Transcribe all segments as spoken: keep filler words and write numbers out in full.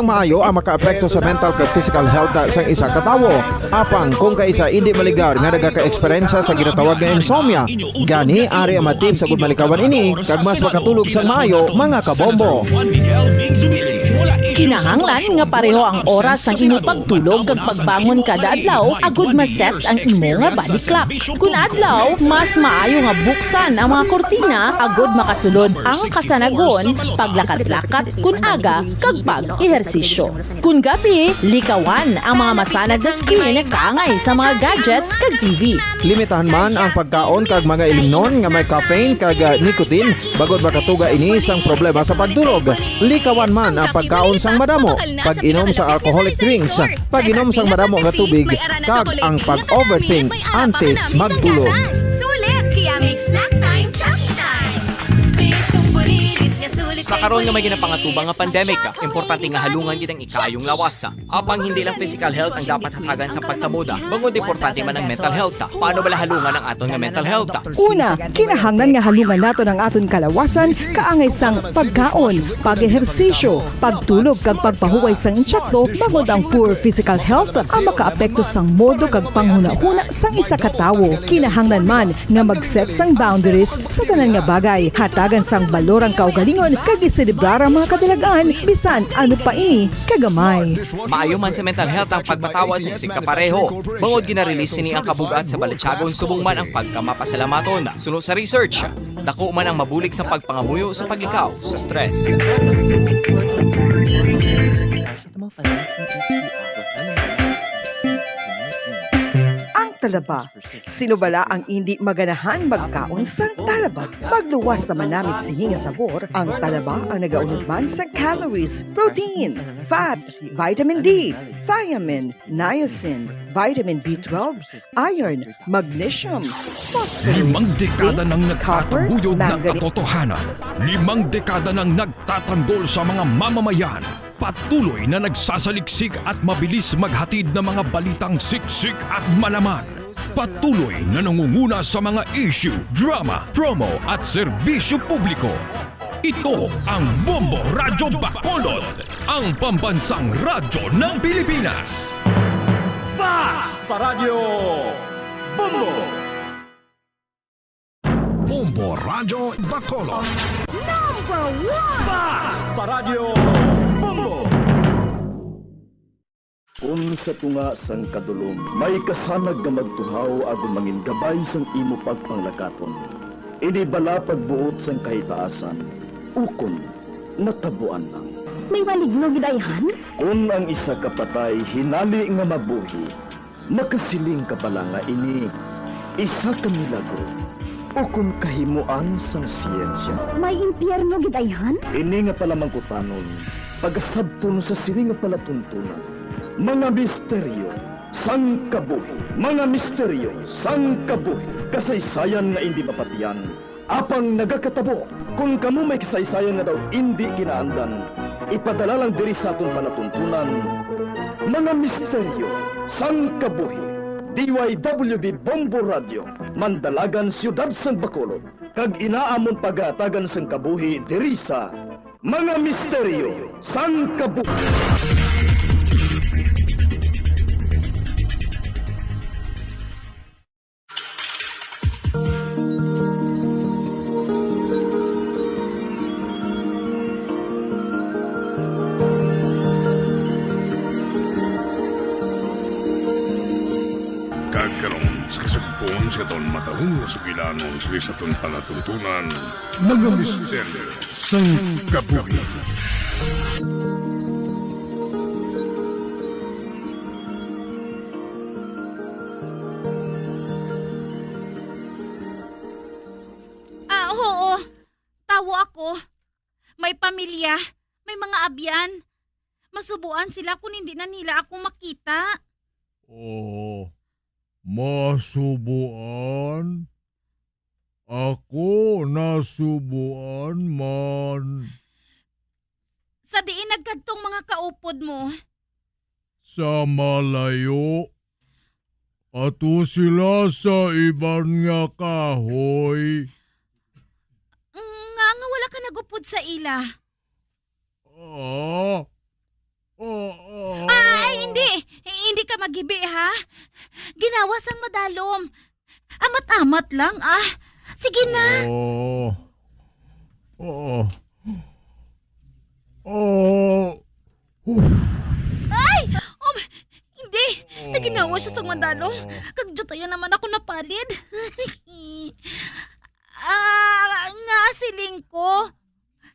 Maayo ang makaapekto sa mental kag physical health sang isa ka tawo. Apang kung kaisa indi maligar nga nagaka-eksperyensya sa ginatawag nga insomnia, gani ari ang mga tips agud malikawan ini kag mas makatulog sang maayo, mga kabombo. Kinahanglan nga pareho ang oras sang imo pagtulog kag pagbangon kada adlaw agud ma-set ang imo nga body clock. Kun adlaw, mas maayo nga buksan ang mga kurtina agud makasulod ang kasanagon, paglakad-lakad kun aga, kag pag-ehersisyo. Kun gabi, likawan ang mga masanag nga screen kaangay sa mga gadgets kag T V. Limitahan man ang pagkaon kag mga ilimnon nga may caffeine kag, ah, nicotine, bangod makatuga ini sang problema sa pagtulog. Likawan man ang pagkaon sang madamo, pag-inom sa alcoholic drinks, pag-inom sang madamo nga tubig, kag ang pag-overthink antes magtulog. Sulit, kaya may snack time, choppy time. Sa karon nga may ginapangatubang nga pandemic, importante nga halungan gid ang ikayong lawas. Apang hindi lang physical health ang dapat hatagan sa pagkamuda, bangod importante man ang mental health. Paano bala halungan ang aton nga mental health? Una, kinahanglan nga halungan naton ang aton kalawasan kaangay sang pagkaon, pag-ehersisyo, pagtulog kag pagpahuway sang intsakto, bangod ang poor physical health ang makaapekto sang modo kag panghunahuna sang isa ka tawo. Kinahanglan man nga mag-set sang boundaries sa tanan nga bagay, hatagan sang balor ang kaugalingon kag iselebrar ang mga kadalag-an bisan ano pa ini kagamay. Maayo man sa mental health ang pagpatawad sa isigkapareho, bangod gina-release sini ang kabug-at sa balatyagon subong man ang pagkamapasalamaton. Suno sa research, dako man ang mabulig sa pagpangamuyo sa paglikaw sa stress. Ang talaba. Sino bala ang indi maganahan magkaon sang talaba? Magluwas sa manamit sini nga sabor, ang talaba ang nagaunod man sa calories, protein, fat, vitamin D, thiamine, niacin, vitamin B twelve, iron, magnesium, phosphorus, zinc, copper, manganese. Limang dekada nang nagtataguyod, nagkatotohanan. Limang dekada nang nagtatanggol sa mga mamamayan. Patuloy na nagsasaliksik at mabilis maghatid ng mga balitang siksik at malaman. Patuloy na nangunguna sa mga issue, drama, promo at serbisyo publiko. Ito ang Bombo Radyo Bacolod, ang pambansang radyo ng Pilipinas. Basta Radyo Bombo! Bombo Radyo Bacolod. Number one! Basta Radyo Bombo! Kon sa tunga sang kadulom may kasanag nga magtuhaw agud mangin gabay sang imo pagpanglakaton, ini bala pagbuot sang kahitaasan, ukon natabuan lang? May maligno gid ayhan? Kon ang isa ka patay hinali nga mabuhi, makasiling ka bala nga ini isa ka milagro ukon kahimoan sang siyensya? May impyerno gid ayhan? Ini nga palamangkutanon, pagasabton sa sini nga palatuntunan, mga misteryo sang kabuhi. Mga misteryo sang kabuhi. Kasaysayan nga indi mapatian, apang nagakatabo. Kon kamo may kasaysayan nga daw indi kinaandan, ipadala lang diri sa aton palatuntunan, Mga Misteryo sang Kabuhi. D Y W B Bombo Radio, Mandalagan, Siyudad sang Bacolod, kag inaamon pagahatagan sang kabuhi diri sa Mga Misteryo sang Kabuhi. Kag karon, sa kasugpon sa aton matahong nga sugilanon sa aton palatuntunan, Mga Misteryo sang Kabuhi. Ah, oo. Tawo ako. May pamilya. May mga abyan. Masubuan sila kung hindi na nila ako makita. Oh, masubuan? Ako nasubuan man. Sa diin nagkadtong mga kaupod mo? Sa malayo. Ato sila sa iban nga kahoy. Nga, nga wala ka nagupod sa ila? Ah, Ah, ah. Ay, hindi. Hindi ka maghibi, ha? Ginawa sang madalom. Amat-amat lang, ah. Sige na. Oh. Oh. Oh. Ay! Um, hindi. Naginawa siya sang madalom. Kag diutayan naman ako napalid. Ah, nga siling ko.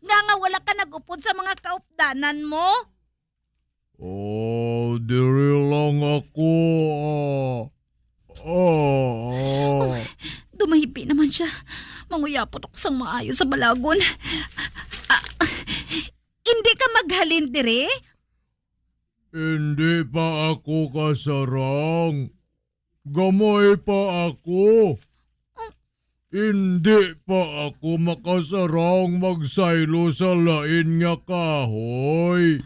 Nga, nga wala ka nag-upod sa mga kaupdanan mo? Oh, diri lang ako, ah. Ah, ah. Oh, dumahibi naman siya. Manguyapot ako sang maayo sa balagon. Ah, hindi ka maghalin diri? Hindi pa ako kasarang. Gamay pa ako. Indi pa ako makasarang magsaylo sa lain nga kahoy.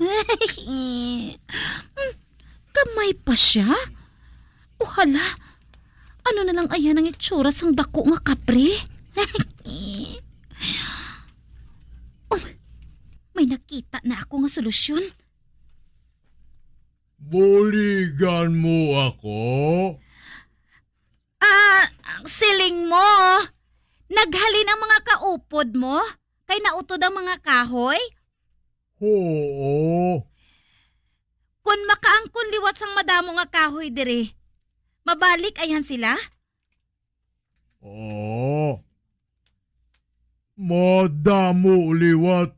Hmm, gamay pa sia? O hala, ano na lang ayan ang itsura sang daku nga kapre? Oh, may nakita na ako nga solusyon. Buligan mo ako? Ah, ang siling mo, naghalin ang mga kaupod mo, kay nautod ang mga kahoy? Huo. Kon makaangkon liwat sang madamo nga kahoy diri, mabalik ayhan sila? Oh. Madamo liwat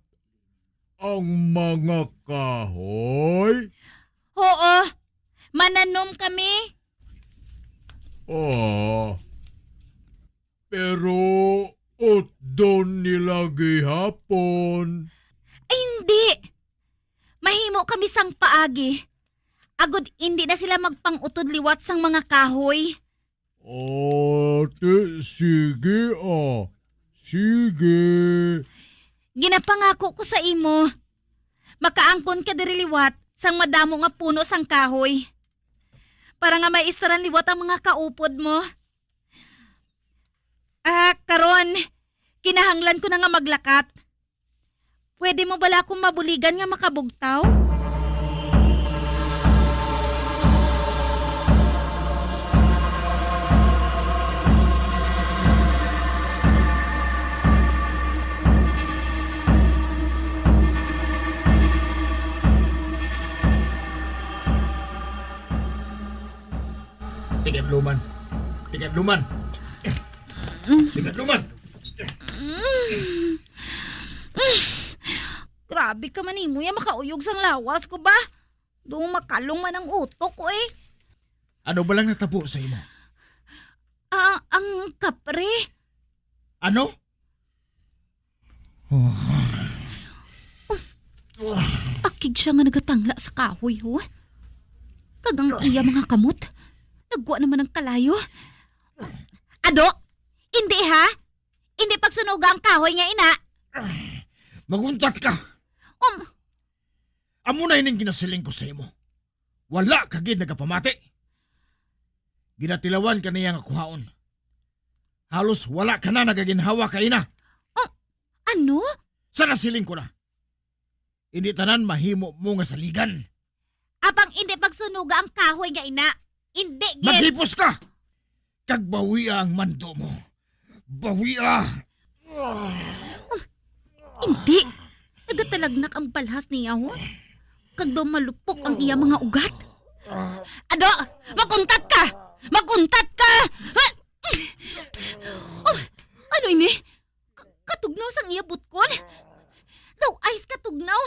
ang mga kahoy? Huo, mananom kami. Ah, pero utdon nila gihapon. Ay, hindi. Mahimo kami sang paagi, agod indi na sila magpang-utod liwat sang mga kahoy. Ate, sige, ah. Sige. Ginapangako ko sa imo, makaangkon ka diri liwat sang madamo nga puno sang kahoy, para nga maisran liwat ang mga kaupod mo. Ah, karon, kinahanglan ko na nga maglakat. Pwede mo bala akong mabuligan nga makabugtaw? Tigadluman. Tigadluman. Tigadluman. Grabe ka man, imo ya makauyog sang lawas ko ba? Daw makalong man ang utok ko, eh. Ano ba lang natabo sa imo? Ah, ang kapre. Ano? Akig siya nga nagatangla sa kahoy, ho. Kag ang iya mga kamot, nagwa naman ang kalayo. Ado, hindi, ha? Hindi pagsunuga ang kahoy nga ina. Maguntat ka. Um, Amo na ining ginasiling ko sa imo. Wala ka gid nagapamati. Ginatilawan ka niya nga kuhaon. Halos wala ka na nagaginhawa kaina. Oh, ano? Sa nasiling ko na. Hindi tanan mahimo mo nga saligan. Apang hindi pagsunuga ang kahoy nga ina. Hindi gid. Maghipos ka! Kag bawia ang mando mo. Bawia! Hindi. Nagatalagnak ang balhas niya, ho. Kag daw malupok ang iya mga ugat. Ado! Makuntat ka! Makuntat ka! Oh, ano ini? Ka-, katugnaw sang iya butkon? Daw ice katugnaw?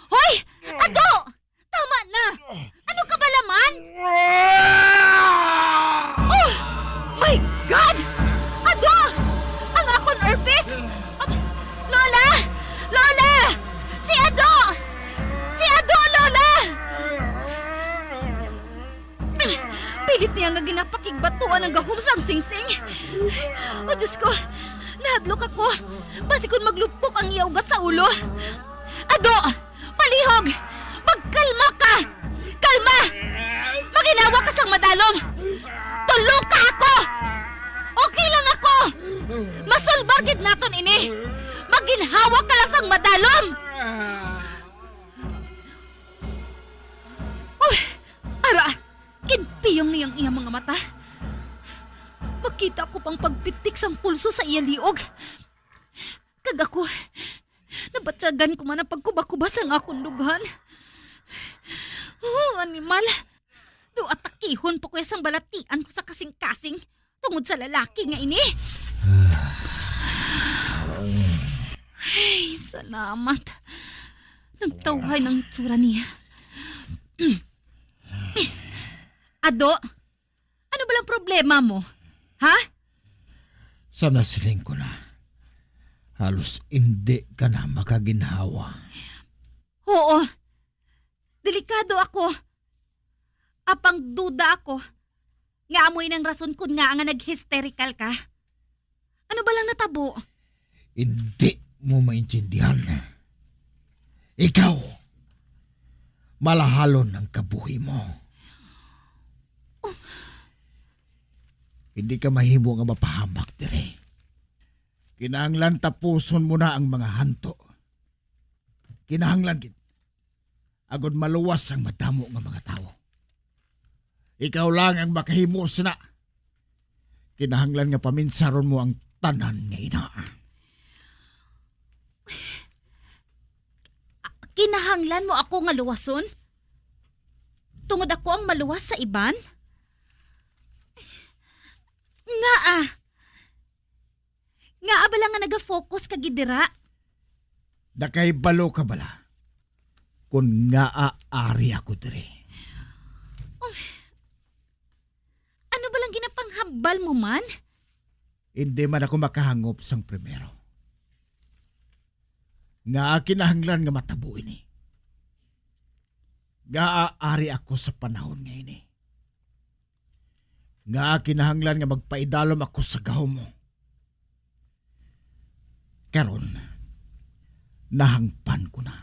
Hoy! Ado! Tama na! Ano ka ba laman? Oh! My God! Ado! Ang akon herpes! Lola! Lola! Si Ado! Si Ado, Lola! Pilit niya nga ginapakigbatuan ang gahom sang singsing. O Diyos ko, nahadlok ako. Basi kon maglupok ang iya ugat sa ulo. Ado! Palihog! Magkalma ka! Kalma! Maginhawa ka sang madalom! Tuloka ako! Okay lang ako! Masulbar gid naton ini! Maginhawa ka lang sang madalom! Iyang niyang iya mga mata. Makita ko pang pagpitik sang pulso sa iya liog. Kag ako, nabatyagan ko man ang pagkubakuba sang akon dughan. Oh, animal! Do atakihon pa ko iya sang balatian ko sa kasing-kasing tungod sa lalaki nga ini. Ay, salamat. Nagtawhay ng itsura niya. Ado, ano ba lang problema mo? Ha? Sa nasiling ko na, halos indi ka na makaginhawa. Oo. Delikado ako. Apang duda ako nga amo inang rason kun ngaa nga nag-hysterical ka. Ano ba lang natabo? Indi mo maintindihan. Ikaw, malahalon ang kabuhi mo. Oh. Hindi ka mahimo nga mapahamak diri. Kinahanglan tapuson mo na ang mga hanto. Kinahanglan gid, agod maluwas ang madamo nga mga tawo. Ikaw lang ang makahimo sina. Kinahanglan nga paminsaron mo ang tanan nga ina. Kinahanglan mo ako nga luwason? Tungod ako ang maluwas sa iban? Ngaa? Ngaa bala nga naga-focus ka gid dira? Nakahibalo ka bala kon ngaa ari ako diri? Oh, ano ba lang ginapanghambal mo man? Hindi man ako makahangop sang primero. Ngaa kinahanglan nga matabo ini? Ngaa ari ako sa panahon nga ini? Ngaa kinahanglan nga magpaidalom ako sa gahom mo? Karon, nahangpan ko na.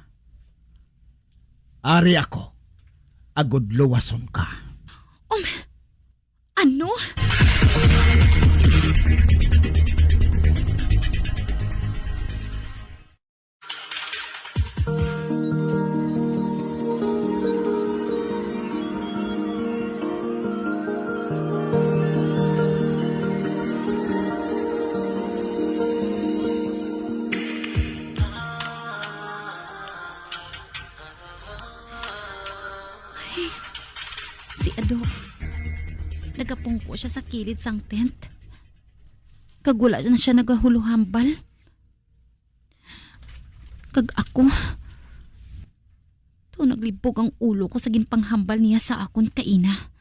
Ari ako, agod luwason ka. Um, ano? Ay, si Ado. Nagapungko siya sa kilid sang tent. Kag wala na siya nagahuluhambal. Kag ako, to naglibog ang ulo ko sa ginpanghambal niya sa akon kaina.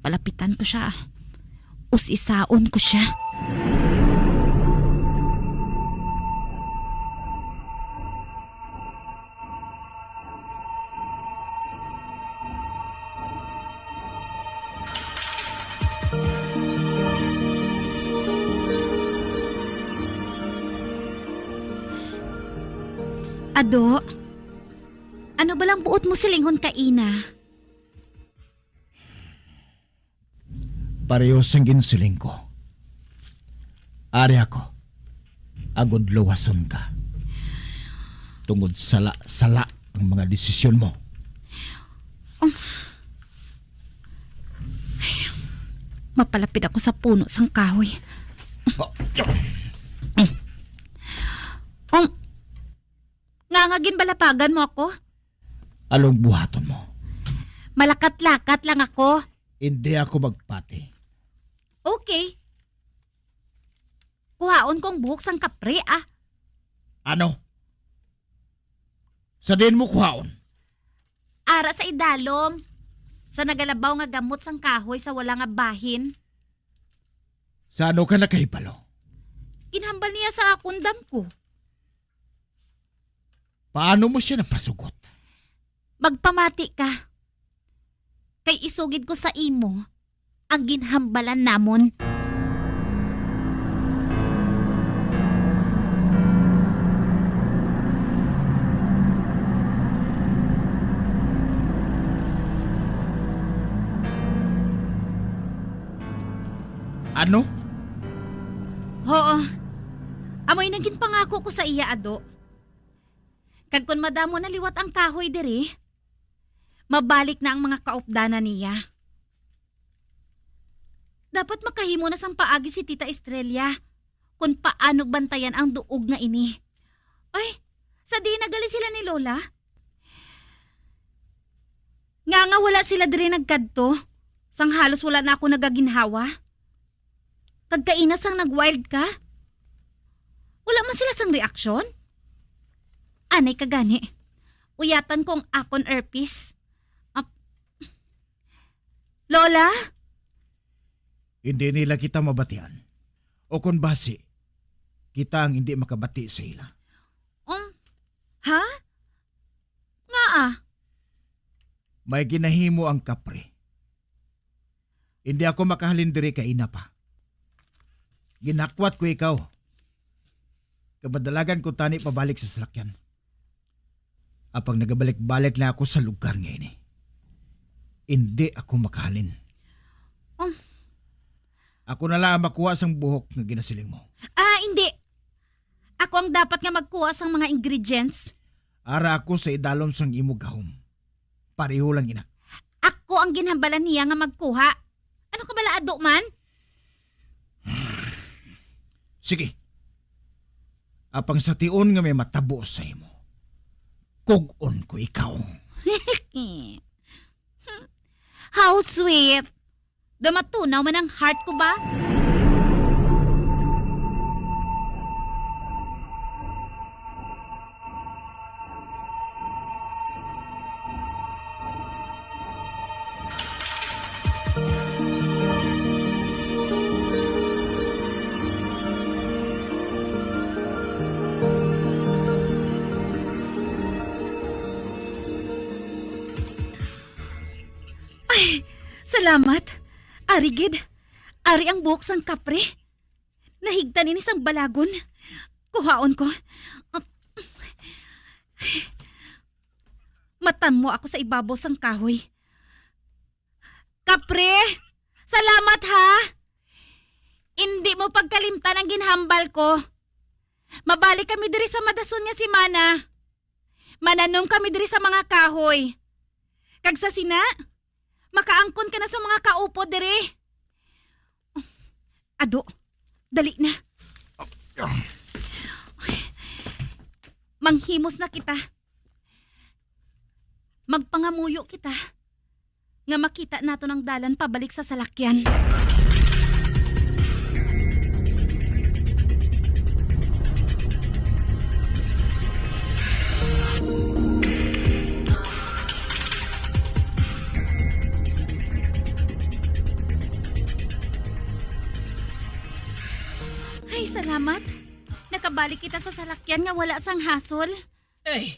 Palapitan ko siya. Usisaon ko siya. Ado, ano ba lang buot mo silingon kaina? Pareho sang ginsiling ko. Ari ako, agod luwason ka. Tungod sala-sala ang mga desisyon mo. Um, mapalapit ako sa puno sang kahoy. Oh. Um, nga nga ginbalapagan mo ako? Anong buhaton mo? Malakat-lakat lang ako. Hindi ako magpati. Okay. Kuhaon ko ang buhok sang kapre, ah. Ano? Sa diin mo kuhaon? Ara sa idalom, sa nagalabaw nga gamot sang kahoy sa wala nga bahin. Sa ano ka nakahibalo? Ginhambal niya sa akon dam ko. Paano mo siya napasugot? Magpamati ka. Kay isugid ko sa imo ang ginhambalan namon. Ano? Oo. Amo ina ginpangako ko sa iya, Ado. Kag kon madamo na liwat ang kahoy diri, Mabalik na ang mga kaupdanan niya. Dapat makahimo na sang paagi si Tita Estrella kon paano bantayan ang duog nga ini. Ay, sa diin na gali sila ni Lola? Nga nga wala sila diri nagkadto, sang halos wala na ako nagaginhawa. Kag kaina sang nag-wild ka? Wala man sila sang reaksyon? Anay ka gani. Uyatan ko ang akon earpiece. Ap-, Lola? Hindi nila kita mabatian. O kon basi, kita ang hindi makabati sa ila. Um, ha? Ngaa? May ginahimo ang kapre. Hindi ako makahalin diri kaina pa. Ginakwat ko ikaw. Kamadalagan ko tani pabalik sa salakyan. Apang nagabalik-balik na ako sa lugar nga ini. Hindi ako makahalin. Um. Ako na lang ang makuha sang buhok nga ginasiling mo. Ah, hindi. Ako ang dapat nga magkuha sang mga ingredients. Ara ako sa idalom sang imo gahom. Pareho lang ina. Ako ang ginhambalan niya nga magkuha. Ano ka bala, ado man? Sige. Apang sa tion nga may matabo sa imo, kug-on ko ikaw. How sweet. Daw matunaw man ang heart ko ba? Ay, salamat. Ari gid. Ari ang buhok sang kapre. Nahigtan ini sang balagon. Kuhaon ko. Matammo ako sa ibabaw sang kahoy. Kapre, salamat ha. Indi mo pagkalimtan ang ginhambal ko. Mabalik kami diri sa madason nga semana. Mananom kami diri sa mga kahoy. Kag sa sina, makaangkon ka na sa mga kaupod diri. Ado, dali na. Manghimos na kita. Magpangamuyo kita nga makita naton ang dalan pabalik sa salakyan. Ay, salamat. Nakabalik kita sa salakyan nga wala sang hasol. Eh,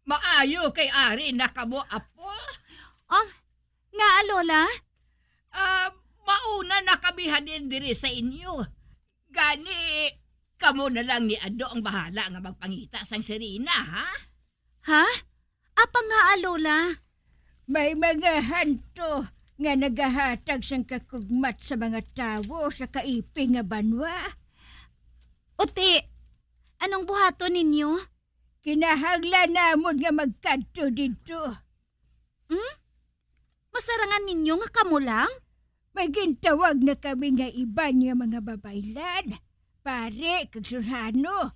maayo kay ari na kamo, apo. Oh, ngaa, Lola? Ah, mauna na kami halin diri sa inyo. Gani, kamo na lang ni Ado ang bahala nga magpangita sang sirena, ha? Ha? Apang ngaa, Lola? May mga hanto nga nagahatag sang kakugmat sa mga tawo sa kaiping nga banwa. Uti, anong buhaton ninyo? Kinahanglan namon nga magkadto didto. Hmm? Masarangan ninyo nga kamo lang? May gintawag na kami nga iban nga mga babaylan, pari kag surhano.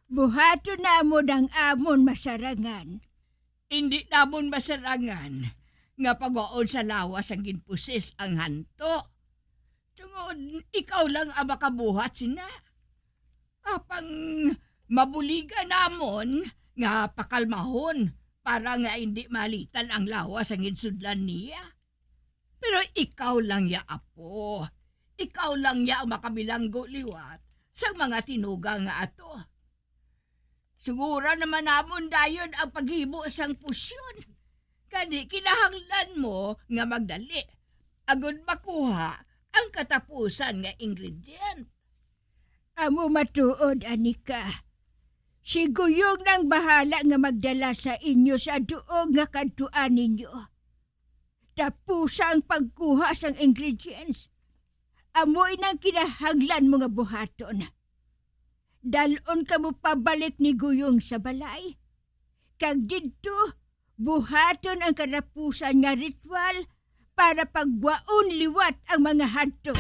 Buhaton namon ang amon masarangan. Indi namon masarangan nga pagwaon sa lawas ang ginpusis ang hanto. Tungod ikaw lang ang makabuhat sina. Apang mabuligan namon nga pakalmahon para nga indi malitan ang lawas ang ginsudlan niya. Pero ikaw lang ya, apo. Ikaw lang ya ang makabilanggo liwat sa mga tinuga nga ato. Sugura naman namon dayon ang paghimo sang pusyon. Gani kinahanglan mo nga magdali agud makuha ang katapusan nga ingredient. Amo matuod, Anika. Si Guyong nang bahala nga magdala sa inyo sa duog nga kadtuan ninyo. Tapusa ang pagkuha sang ingredients. Amo inang kinahanglan mo nga buhaton. Dal-on kamo pabalik ni Guyong sa balay. Kag didto, Buhaton ang katapusan nga ritual para pagwaon liwat ang mga hantog.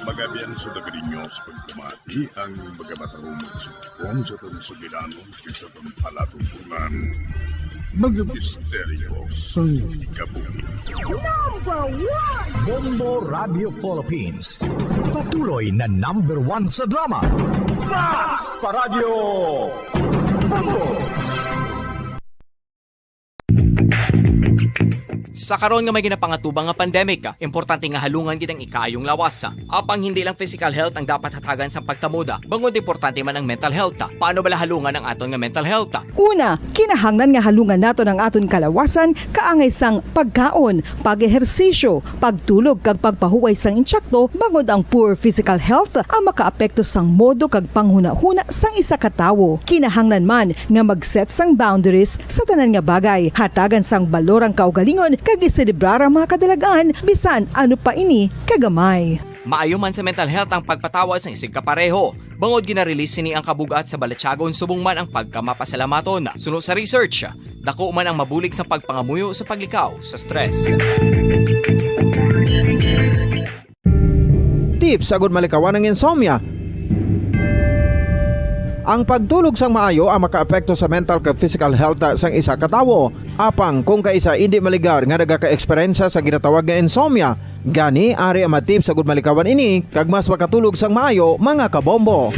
Magabian sa Dagadinyos, pagkamati ang magamatarong mga sumpong sa atong sugilanon, sa atong palatumpulan. Mga misteryo sang kabuhi. Number one! Bombo Radio Philippines. Patuloy na number one sa drama. Mas pa Radyo Bombo! Sa karon nga may ginapangatubang nga pandemic, importante nga halungan gid ang ikaayong lawas. Apang hindi lang physical health ang dapat hatagan sang pagtamod, bangod importante man ang mental health. Paano bala halungan ang aton nga mental health? Una, kinahanglan nga halungan naton ang aton kalawasan kaangay sang pagkaon, pag-ehersisyo, pagtulog, kag pagpahuway sang intsakto, bangod ang poor physical health ang makaapekto sang modo kag panghunahuna sang isa ka tawo. Kinahanglan man nga mag-set sang boundaries sa tanan nga bagay, hatagan sang balor ang kaugalingon, kag iselebrar ang mga kadalag-an, bisan ano pa ini kagamay. Maayo man sa mental health ang pagpatawad sang isigkapareho, bangod gina-release sini ang kabug-at sa balatyagon subong man ang pagkamapasalamaton. Suno sa research, dako man ang mabulig sa pagpangamuyo sa paglikaw sa stress. Tips agud malikawan ang insomnia. Ang pagtulog sang maayo ang makaapekto sa mental kag physical health sang isa ka tawo. Apang kung kaisa indi maligar nga nagaka-eksperyensya sa ginatawag nga insomnia, gani ari ang mga tips agud malikawan ini kag mas makatulog sang maayo, mga kabombo.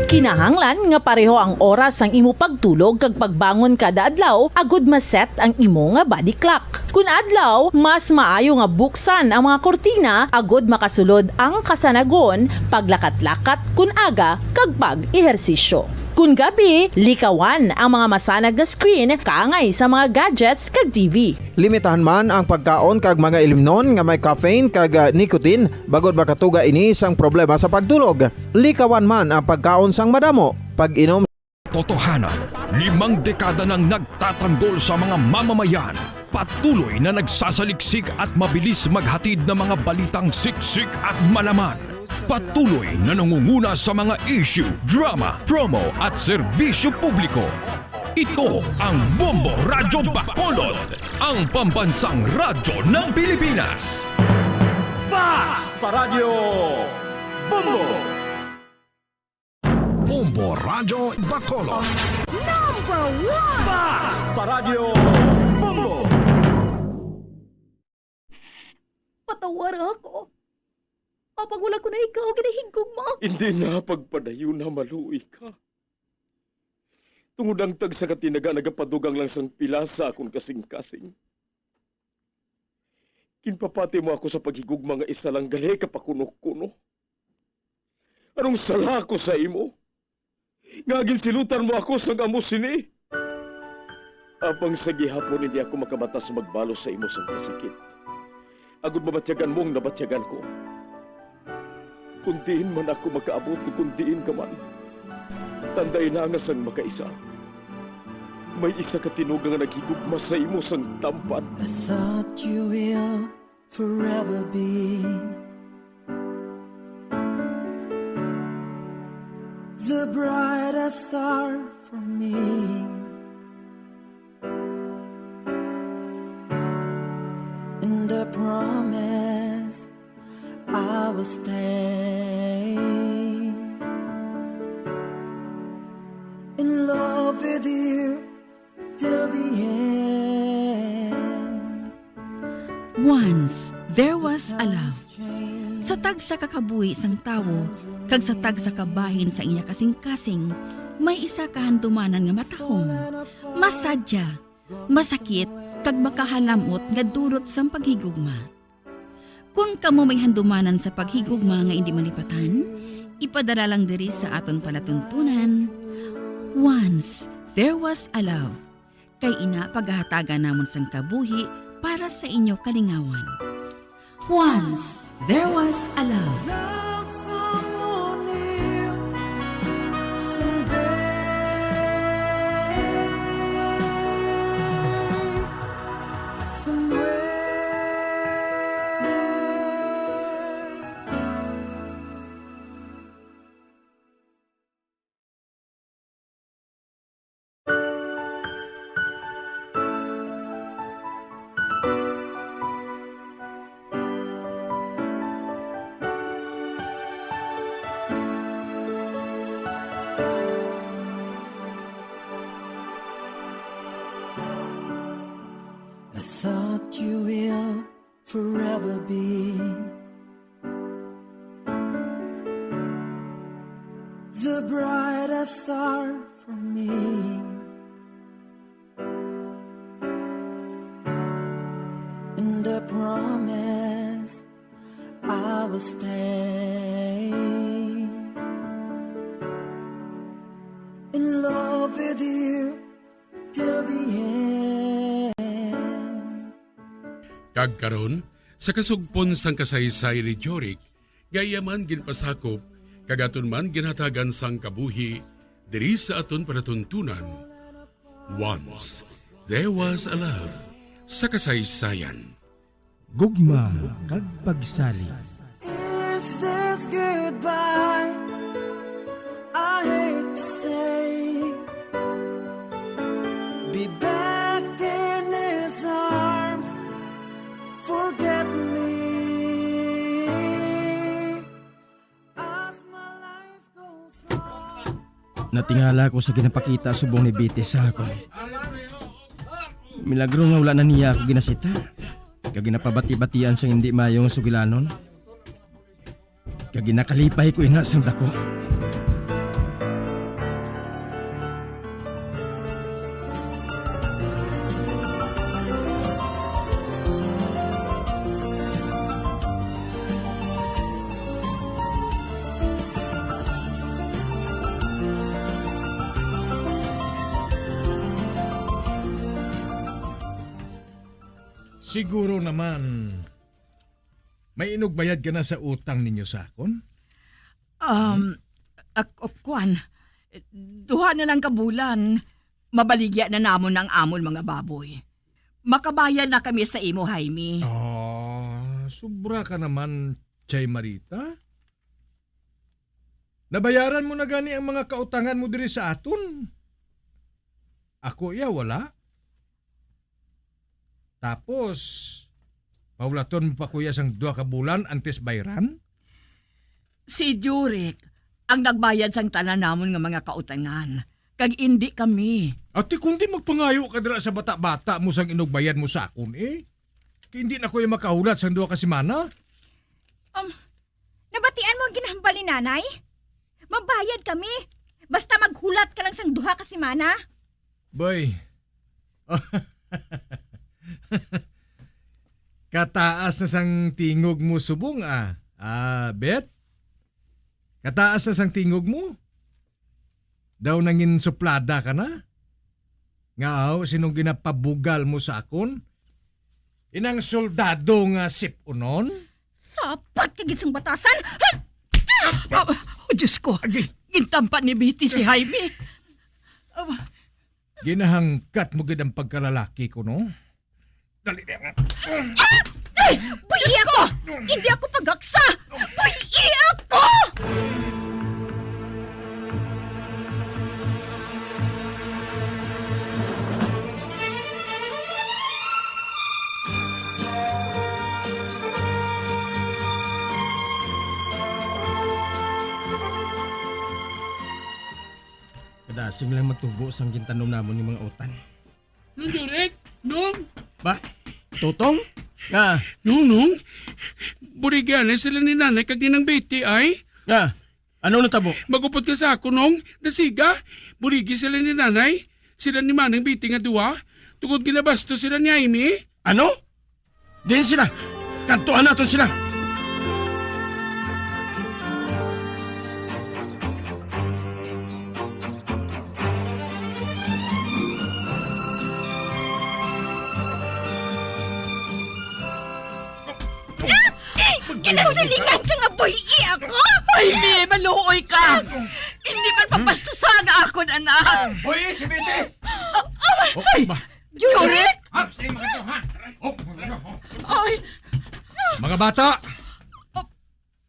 Kinahanglan nga pareho ang oras sang imo pagtulog kag pagbangon kada adlaw agud ma-set ang imo nga body clock. Kun adlaw, mas maayo nga buksan ang mga kurtina agud makasulod ang kasanagon, paglakat-lakat kun aga, kag pag-ehersisyo. Kun gabi, likawan ang mga masanag nga screen kaangay sa mga gadgets kag T V. Limitahan man ang pagkaon kag mga ilimnon nga may caffeine kag, ah, nicotine, bangod makatuga ini sang problema sa pagtulog. Likawan man ang pagkaon sang madamo, pag-inom Totohanan, limang dekada nang nagtatanggol sa mga mamamayan. Patuloy na nagsasaliksik at mabilis maghatid ng mga balitang siksik at malaman. Patuloy na nangunguna sa mga issue, drama, promo at serbisyo publiko. Ito ang Bombo Radyo Bacolod, ang pambansang radyo ng Pilipinas. Fast Paradyo Bombo! Bombo Radyo Bacolod. Number one! Fast Paradyo Bombo! Patawara ako. Apang wala ko na ikaw ginahigugma. Hindi na pagpadayon na maluoy ka. Tungod ang tagsa ka tinaga nagapadugang lang sang pila sa akon kasing-kasing. Ginpapati mo ako sa paghigugma nga isa lang gali ka pakuno-kuno. Anong sala ko sa imo? Nga ginsilutan mo ako sang amo sini? Apang sa gihapon hindi ako makabatas magbalos sa imo sang kasakit. Agud mabatyagan mo ang nabatyagan ko. Kun diin man ako makaabot, kun diin ka man, tanday na nga sang makaisa, may isa ka tinuga nga naghigugma sa imo sang tampad. I thought you will forever be the brightest star for me. And I promise I will stay in love with you till the end. Once, there was a love. Sa tagsa ka kabuhi sang tawo, kag sa tagsa ka bahin sa iya kasing-kasing, may isa ka handumanan nga matahom, masadya, masakit, kag makahalamot nga dulot sang paghigugma. Kon kamo may handumanan sa paghigugma nga indi malipatan, ipadala lang diri sa aton palatuntunan. Once, there was a love. Kay ina pagahatagan namon sang kabuhi para sa inyo kalingawan. Once, there was a love. Love someone new. never be the brightest star for me. And I promise I will stay in love with you till the end. Kag karon, sa kasugpon sang kasaysayan ni Jorik, nga iya man ginpasakop, kag aton man ginhatagan sang kabuhi diri sa aton palatuntunan, Once There Was a Love, sa kasaysayan. Gugma kag pagsalig. Is this goodbye? I hate to say. Be back in his arms. Forget me. As my life goes on. Natingala ko sa ginapakita subong ni Betty sa akon. Milagro nga wala na niya ako ginasita, kag ginapabati-batian sang indi maayo nga sugilanon, kag ginakalipay ko ina sang daku. Siguro naman, may inugbayad ka na sa utang ninyo sa akon? Um, ak-, ak-, kwan, duha na lang ka bulan, mabaligya na namon ang amon mga baboy. Makabayad na kami sa imo, Jaime. Ah, sobra ka naman, Chay Marita. Nabayaran mo na gani ang mga kautangan mo diri sa aton. Ako iya wala. Tapos, pahulaton mo pa ko iya sang duha ka bulan antes bayran? Si Jurek ang nagbayad sang tanan namon nga mga kautangan, kag indi kami. Ati, kundi magpangayo ka dira sa bata-bata mo sang inugbayad mo sa akon, eh. Kay indi na ko iya makahulat sang duha ka semana. Um, nabatian mo ang ginahambal ni Nanay? Mabayad kami. Basta maghulat ka lang sang duha ka semana. Bay. Kataas na sang tingog mo subong, ah. Ah, Bet? Kataas na sang tingog mo? Daw nangin suplada ka na? Nga aw, sinong ginapabugal mo sa akon? Inang soldado nga sipunon? Sapat ka gid sang batasan! Ah, oh, Diyos ko! Agi! Gintampa ni Betty si Jaime. Ah, ginahangkat mo gid ang pagkalalaki ko, no? Dali na. Ah! Ay! Buhi ako! Hindi ako pagaksa! Buhi ako! Kadasig lang matubo sang gintanom namon nga mga utan. Nung Direk, Nung. Ba? Totong? Nga? Nung, Nung. Burigyan na sila ni Nanay kag ni Nang Betty, ay. Nga? Ano natabo? Magupod ka sa ako, Nong. Dasiga, burigi sila ni Nanay. Sila ni Manang Biti nga duwa. Tungod ginabastos sila ni Jaime. Ano? Diin sila? Kadtuan naton sila. Ginasilingan ka nga buhii ako? Ay, Bi, maluoy ka. Hindi man pagbastusan ang akon anak. Buhii si Biti. Ah, ah, Oh, ay, ba? Jurek? Ah, sige, maganda, ha? Oh, maganda, oh. Ay. Mga bata,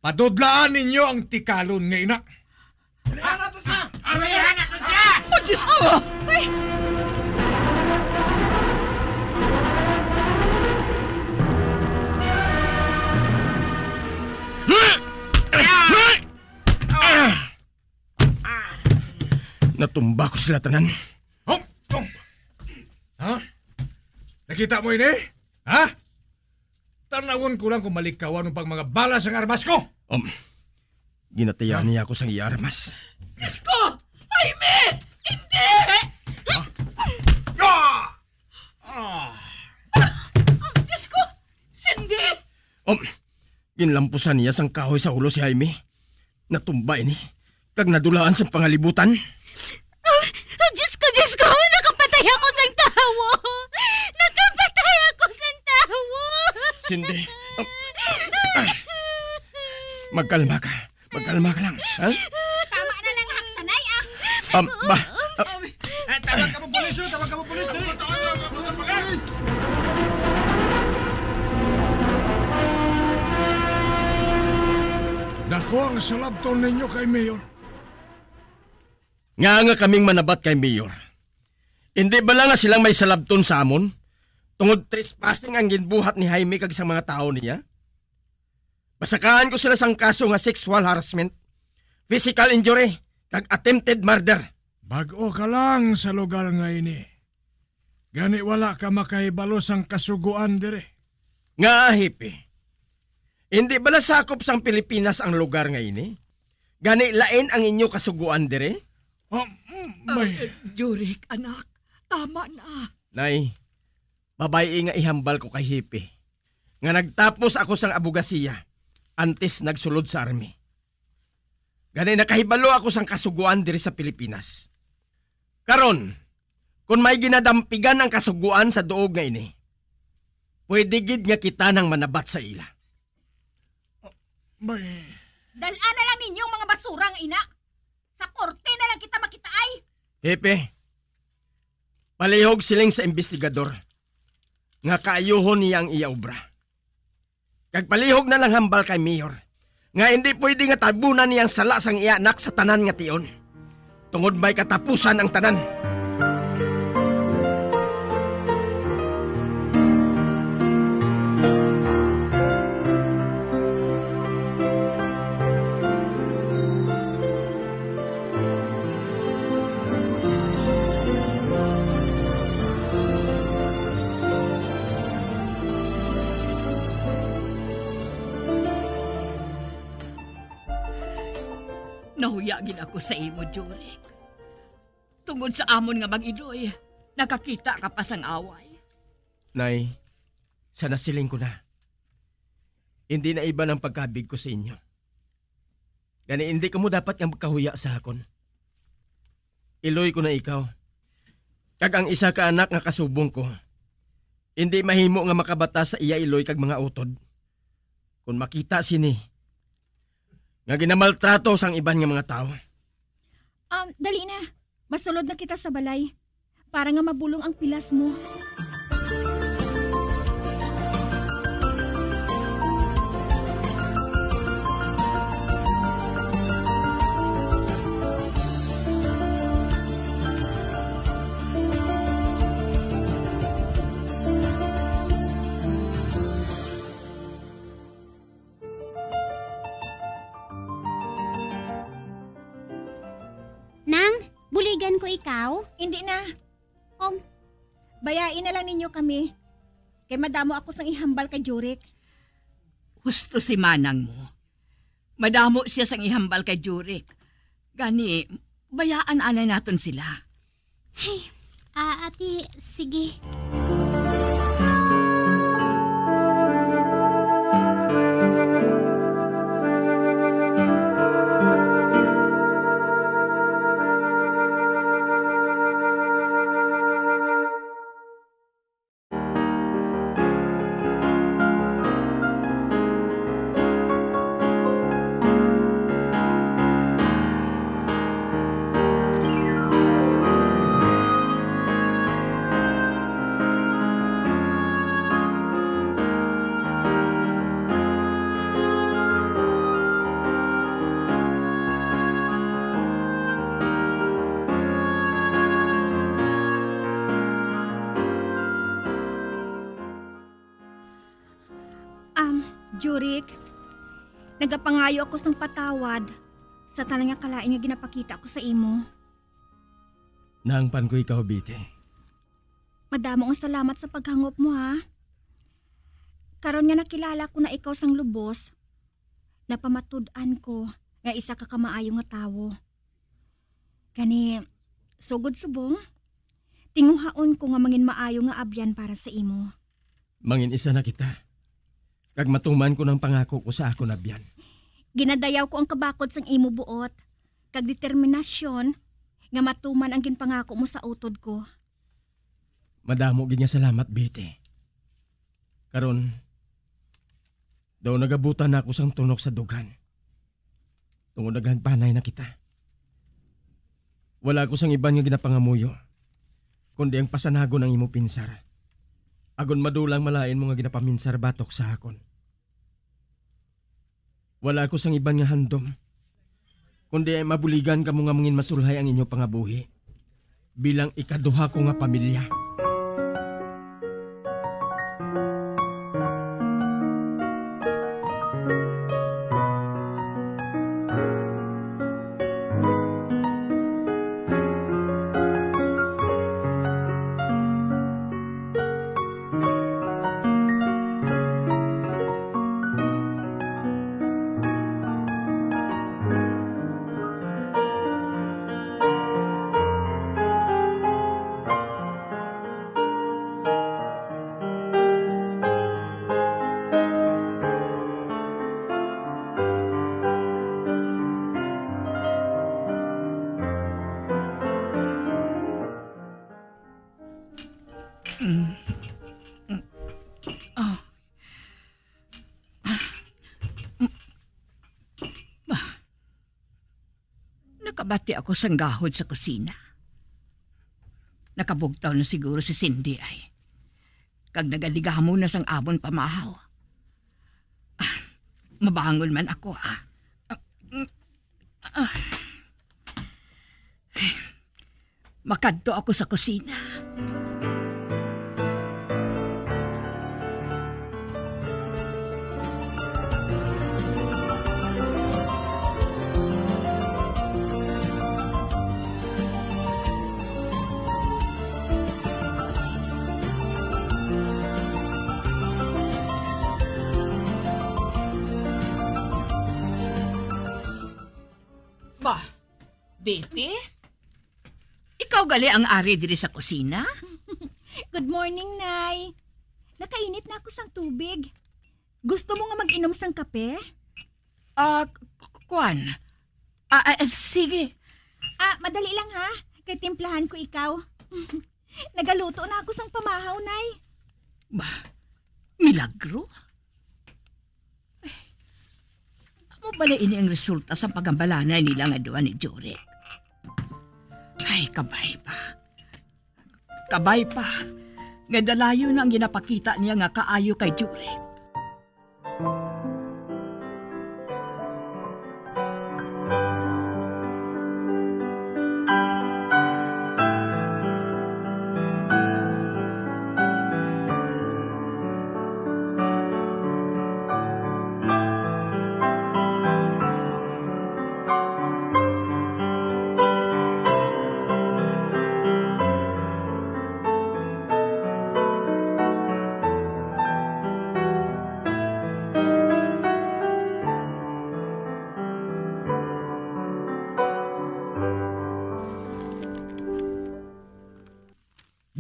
padudlaan ninyo ang tikalon nga ina. Ulihan naton siya! Ulihan naton siya! Oh, Diyos ko! Ay! Natumba ko sila tanan. Hop! Hop! Ha? Nakita mo ini? Ha? Tanawon ko lang kung malikawan mo pang mga bala sang armas ko. Um, ginatayan niya ako sang iya armas. Diyos ko! Jaime! Hindi! Ah! Ah! Diyos ko! Cindy! Um, ginlampusan niya sang kahoy sa ulo si Jaime. Natumba ini, kag nadulaan sang pangalibutan. Ah, Diyos ko, Diyos ko! Nakapatay ako sang tawo! Nakapatay ako sang tawo! Cindy, ah, ah, magkalma ka. Magkalma ka lang, ha? Tama na lang, haksanay, ah. Um, ba, ah, Ah, tawag ka mo, pulis, oh. Tawag ka mo, pulis, dali. Dako ang salabton ninyo kay Mayor. Nga nga kaming manabat kay Mayor. Hindi bala nga silang may salabton sa amon? Tungod trespassing ang ginbuhat ni Jaime kag sa mga tawo niya? Pasakaan ko sila sang kaso nga sexual harassment, physical injury, kag attempted murder. Bag-o ka lang sa lugar nga ini. Gani wala ka makahibalo sang kasugoan diri. Nga, Hepe? Hindi bala sakop sang Pilipinas ang lugar nga ini? Gani lain ang inyo kasugoan diri? Ah, mm, may Ah, Jurik, anak, tama na. Nay, babayi nga ihambal ko kay Hepe nga nagtapos ako sang abogasiya antes nagsulod sa army. Gani nakahibalo ako sang kasugoan diri sa Pilipinas. Karon, kon may ginadampigan ang kasugoan sa duog nga ini, pwede gid nga kita nang manabat sa ila. May Dal-a na lang ninyo ang mga basura nga ina. Sa korte na lang kita makitaay. Hepe, palihog siling sa imbestigador nga kaayuhon niya ang iya obra. Kag palihog na lang hambal kay Mayor nga hindi pwede nga tabunan niya ang sala sang iya anak sa tanan nga tion, tungod may katapusan ang tanan. Nahuya gid ako sa imo, Jurik. Tungod sa amon nga mag-iloy, nakakita ka pa sang away. Nay, sa nasiling ko na, hindi na iban ang pagkabig ko sa inyo. Gani, hindi kamo dapat nga magkahuya sa akon. Iloy ko na ikaw, kag ang isa ka anak nga kasubong ko, hindi mahimo nga makabatas sa iya iloy kag mga utod. Kon makita sini nga ginamaltrato sang iban nga mga tawo. Um, dali na. Masulod na kita sa balay para nga mabulong ang pilas mo. Nang, buligan ko ikaw? Hindi na. Um, bayain na lang ninyo kami. Kay madamo ako sang ihambal kay Jurik. Husto si manang mo. Madamo siya sang ihambal kay Jurik. Gani, bayaan anay naton sila. Ay, ah, ate, sige. Um, Jurik, nagapangayo ako sang patawad sa tanan nga kalain nga ginapakita ko sa imo. Naangpan ko ikaw, Bite. Madamo nga salamat sa paghangop mo, ha. Karon nga nakilala ko na ikaw sang lubos, napamatud-an ko nga isa ka kamaayo nga tawo. Gani, sugod subong, tinguhaon ko nga mangin maayo nga abyan para sa imo. Mangin isa na kita, kag matuman ko nang pangako ko sa akon abyan. Ginadayaw ko ang kabakod sang imo buot, kag determinasyon nga matuman ang ginpangako mo sa utod ko. Madamo gid nga salamat, Betty. Karon, daw nagabutan na ako sang tunok sa dughan, tungod naghagpanay na kita. Wala ako sang iban nga ginapangamuyo, kundi ang pasanagon ang imo pinsar, agon madulang malain mo nga ginapaminsar batok sa akon. Wala ako sang iban nga handom, kundi ay mabuligan kamo nga mangin masulhay ang inyo pangabuhi bilang ikaduha ko nga pamilya. Mm. Mm. Ah. Ah. Mm. Bah. Nakabati ako sang gahod sa kusina. Nakabugtaw na siguro si Cindy ay. Kag nagadigamo na sang amon pamahaw. Ah, mabangon man ako, ah. Ah, mm, ah. Makadto ako sa kusina. Ba, Betty? Ikaw gali ang ari diri sa kusina? Good morning, Nay. Nakainit na ako sang tubig. Gusto mo nga mag-inom sang kape? Ah, k-, k-, kuwan. Ah, ah, sige. Ah, madali lang, ha? Kay timplahan ko ikaw. Nagaluto na ako sang pamahaw, Nay. Ba, milagro? Ay, amo bala ini ang resulta sang pagambalanay nila nga duha ni Jurek? Ay, kabay pa. Kabay pa nga dalayon na ang ginapakita niya nga kaayo kay Jurek.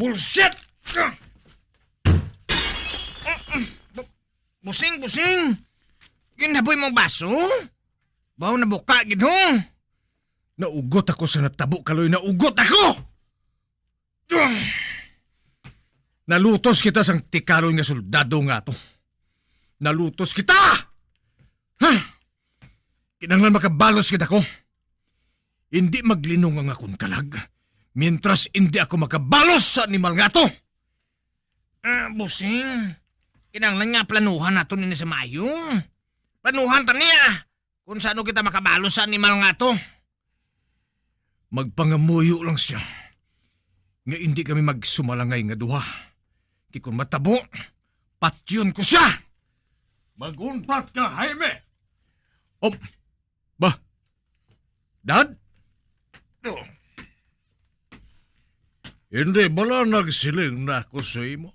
Bullshit! Busing, busing! Ginhaboy mo baso? Baw nabuka gid, ho? Naugot ako sa natabo, Kaloy. Naugot ako! Nalutos kita sang tikalon nga soldado nga ato. Nalutos kita! Ha? Kinahanglan makabalos gid ako. Indi maglinong ang akon kalag, mientras indi ako makabalos sa animal nga ato. Ah, busing, kinahanglan nga planuhan naton ini sa maayo. Planuhan ta niya kung sa ano kita makabalos sa animal nga ato. Magpangamuyo lang siya nga indi kami magsumalangay nga duha. Kay kung matabo, patyon ko siya. Mag-untat ka, Jaime! Oh, ba? Dad? Oh. Hindi bala nagsiling na ako sa imo?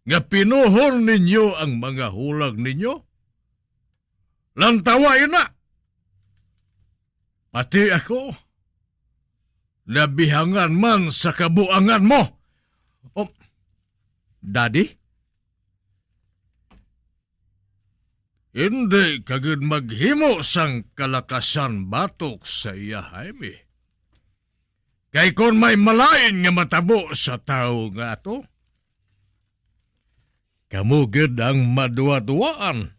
nga pinuhon ninyo ang mga hulag ninyo? Lantawa ina! Pati ako, nabihangan man sa kabuangan mo. Oh, Daddy? Hindi ka gid maghimo sang kalakasan batok sa iya, Jaime. Kay kon may malain nga matabo sa tawo nga ato, kamo gid ang maduwa-duwaan,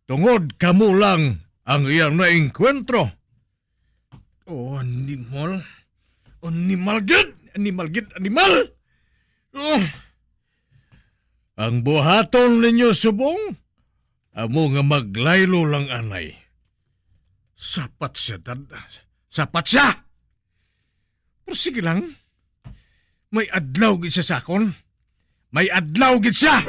tungod kamo lang ang iya naengkwentro. Oh, animal. Animal gid! Animal gid! Animal! Oh. Ang buhaton ninyo subong, amo nga maglaylo lang anay. Sapat siya, Dad. Sapat siya! Pero sige lang. May adlaw gid siya sa akon. May adlaw gid siya!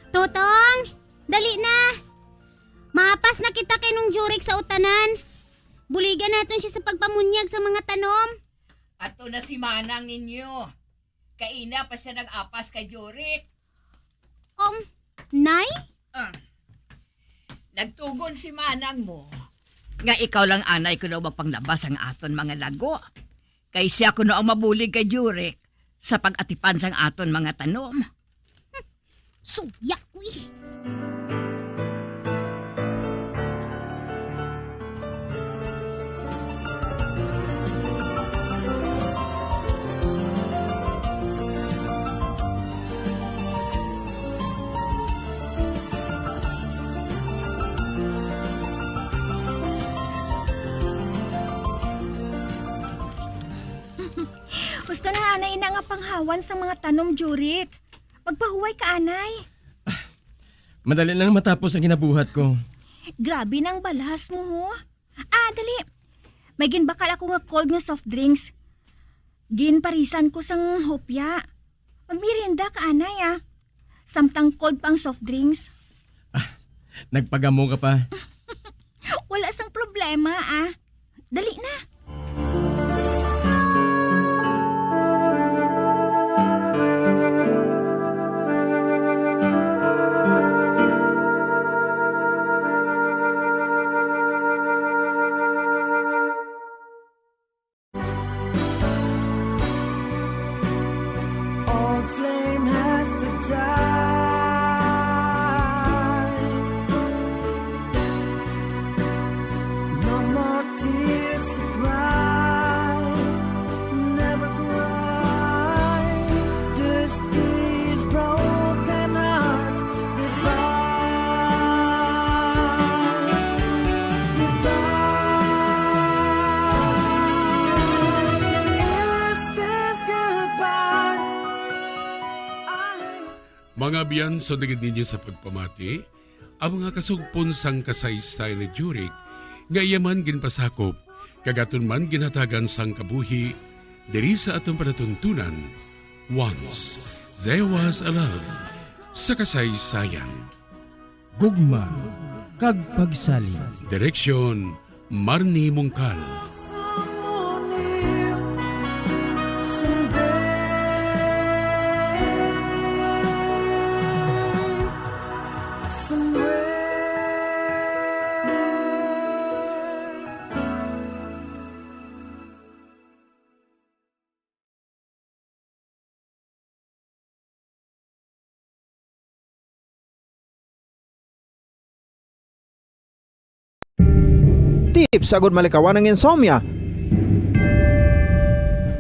Totong, dali na. Maapas na kita kay Nong Jurik sa utanan. Buligan naton siya sa pagpamunyag sa mga tanom. Ato na si manang ninyo. Kaina pa siya nag-apas kay Jurik. Um, Nay? Ah. Nagtugon si manang mo nga ikaw lang anay kuno magpanglaba sang aton mga lago. Kay sia kuno ang mabulig kay Jurik sa pag-atipan sang aton mga tanom. Suya ko eh. Husto na anay ina nga panghawan sang mga tanom, Jurik. Magpahuway ka anay. Madali lang matapos ang ginabuhat ko. Grabe nang balhas mo, ho. Ah, dali. May ginbakal ako nga cold nga soft drinks. Ginparisan ko sang hopya. Magmerienda ka anay, ah. Samtang cold pa ang soft drinks. Ah, nagpagamo ka pa. Wala sang problema, ah. Dali na. Old flame has to die. No more tears to cry. Never cry. This is broken heart. Goodbye. Goodbye. Is this goodbye? I Mga abyan, sa dagit ninyo sa pagpamati, ang mga kasugpon sang kasaysayan ni Jurik nga iya man ginpasakop kag aton man ginhatagan sang kabuhi diri sa aton palatuntunan. Once There Was a Love sa kasaysayan. Gugma kag pagsalig. Direksyon, Marnie Mungkal. Tips agud malikawan ang insomnia.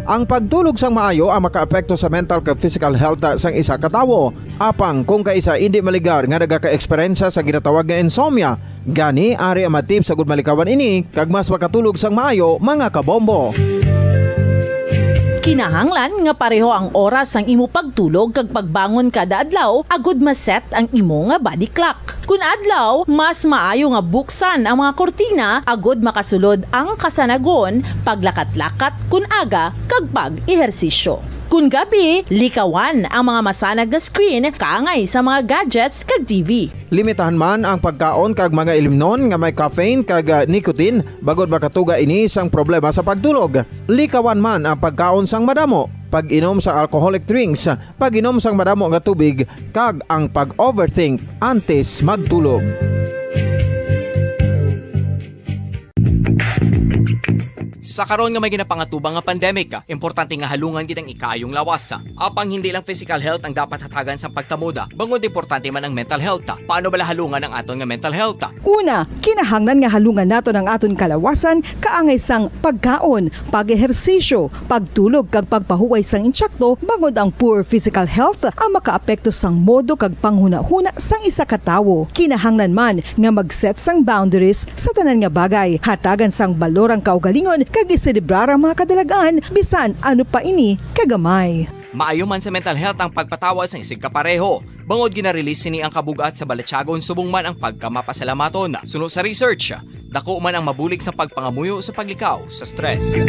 Ang pagtulog sang maayo ang makaapekto sa mental kag physical health sang isa ka tawo. Apang kung kaisa indi maligar nga nagaka-eksperyensya sa ginatawag nga insomnia, gani ari ang mga tips agud malikawan ini kag mas makatulog sang maayo, mga kabombo. Kinahanglan nga pareho ang oras sang imo pagtulog kag pagbangon kada adlaw agud ma-set ang imo nga body clock. Kun adlaw, mas maayo nga buksan ang mga kurtina agud makasulod ang kasanagon, paglakat-lakat kun aga, kag pag-ehersisyo. Kun gabi, likawan ang mga masanag nga screen kaangay sa mga gadgets kag T V. Limitahan man ang pagkaon kag mga ilimnon nga may caffeine kag, ah, nicotine, bangod makatuga ini sang problema sa pagtulog. Likawan man ang pagkaon sang madamo, pag-inom sa alcoholic drinks, pag-inom sang madamo nga tubig, kag ang pag-overthink antes magtulog. Sa karon nga may ginapangatubang nga pandemic, importante nga halungan gid ang ikaayong lawas. Apang hindi lang physical health ang dapat hatagan sang pagkamuda, bangod importante man ang mental health. Paano bala halungan ang aton nga mental health? Una, kinahanglan nga halungan naton ang aton kalawasan kaangay sang pagkaon, pag-ehersisyo, pagtulog kag pagpahuway sang intsakto, bangod ang poor physical health ang makaapekto sang modo kag panghunahuna sang isa ka tawo. Kinahanglan man nga mag-set sang boundaries sa tanan nga bagay, hatagan sang balor ang kaugalingon kag iselebrar ang mga kadalag-an bisan ano pa ini kagamay. Maayo man sa mental health ang pagpatawad sang isigkapareho, bangod gina-release sini ang kabug-at sa balatyagon subong man ang pagkamapasalamaton. Suno sa research, dako man ang mabulig sa pagpangamuyo sa paglikaw sa stress.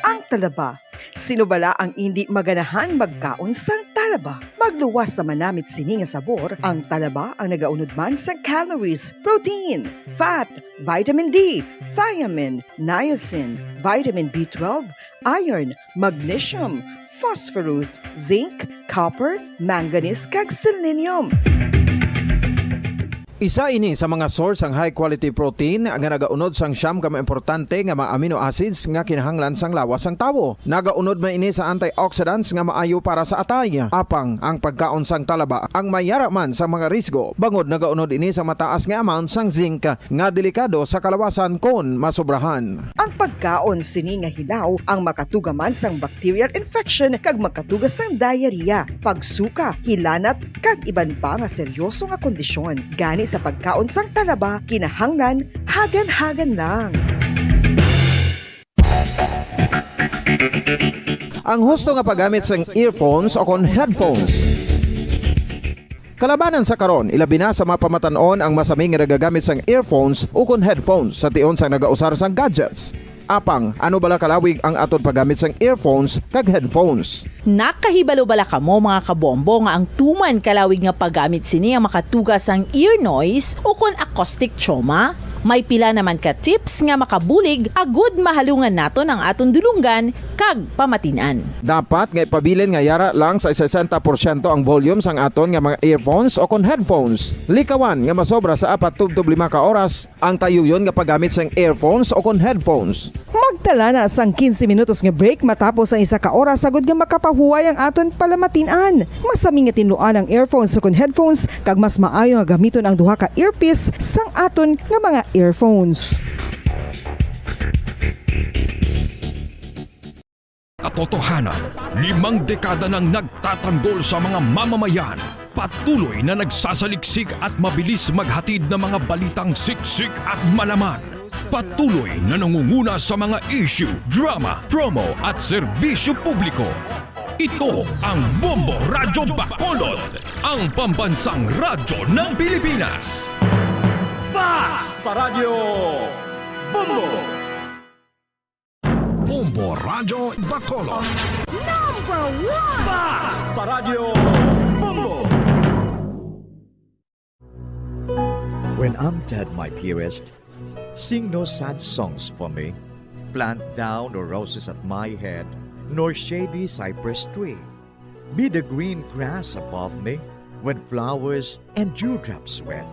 Ang talaba. Sino bala ang indi maganahan magkaon sang talaba? Magluwas sa manamit sini nga sabor, ang talaba ang nagaunod man sang calories, protein, fat, vitamin D, thiamine, niacin, vitamin B twelve, iron, magnesium, phosphorus, zinc, copper, manganese, kag selenium. Isa ini sa mga source sang high quality protein nga nagaunod sang siyam ka mga importante nga mga amino acids nga kinahanglan sang lawas sang tawo. Nagaunod man ini sa antioxidants nga maayo para sa atay. Apang ang pagkaon sang talaba ang mayara man sa mga risgo, bangod nagaunod ini sa mataas nga amount sang zinc nga delikado sa kalawasan kon masobrahan. Ang pagkaon sini nga hilaw ang makatuga man sang bacterial infection kag makatuga sang diarrhea, pagsuka, hilanat, kag iban pa nga seryoso nga kondisyon. Gani sa pagkaon sang talaba, kinahanglan hagan-hagan lang. Ang husto nga paggamit sang earphones o kon headphones. Kalabanan sa karon, ilabi na sa mga pamatan-on ang masami nga nagagamit sang earphones ukon headphones sa tion sang nagausar sang gadgets. Apang, ano bala kalawig ang aton paggamit sang earphones kag headphones? Nakahibalo bala kamo, mga kabombo, nga ang tuman kalawig nga paggamit sini ang makatuga sang ear noise ukon acoustic trauma? May pila naman ka tips nga makabulig agud mahalungan naton ang aton dulonggan kag pamatin-an. Dapat nga ipabilin nga yara lang sa sesenta porsyento ang volume sang aton nga mga earphones o kon headphones. Likawan nga masobra sa apat tubtob lima ka oras ang tayuyon nga paggamit sang earphones o kon headphones. Magtala na sang quince minutos nga break matapos ang isa ka oras agud nga makapahuway ang aton palamatin-an. Masami nga tinluan ang earphones ukon headphones, kag mas maayo nga gamiton ang duha ka earpiece sang aton nga mga earphones. Katotohanan, limang dekada nang nagtatanggol sa mga mamamayan. Patuloy na nagsasaliksik at mabilis maghatid ng mga balitang siksik at malaman. Patuloy na nangunguna sa mga issue, drama, promo at serbisyo publiko. Ito ang Bombo Radyo Bacolod, ang pambansang radyo ng Pilipinas. Fast Radyo Bombo! Bombo Radyo Bacolod. Number one! Fast Radyo Bombo! When I'm dead, my dearest, sing no sad songs for me. Plant thou no roses at my head, nor shady cypress tree. Be the green grass above me when flowers and dewdrops wet.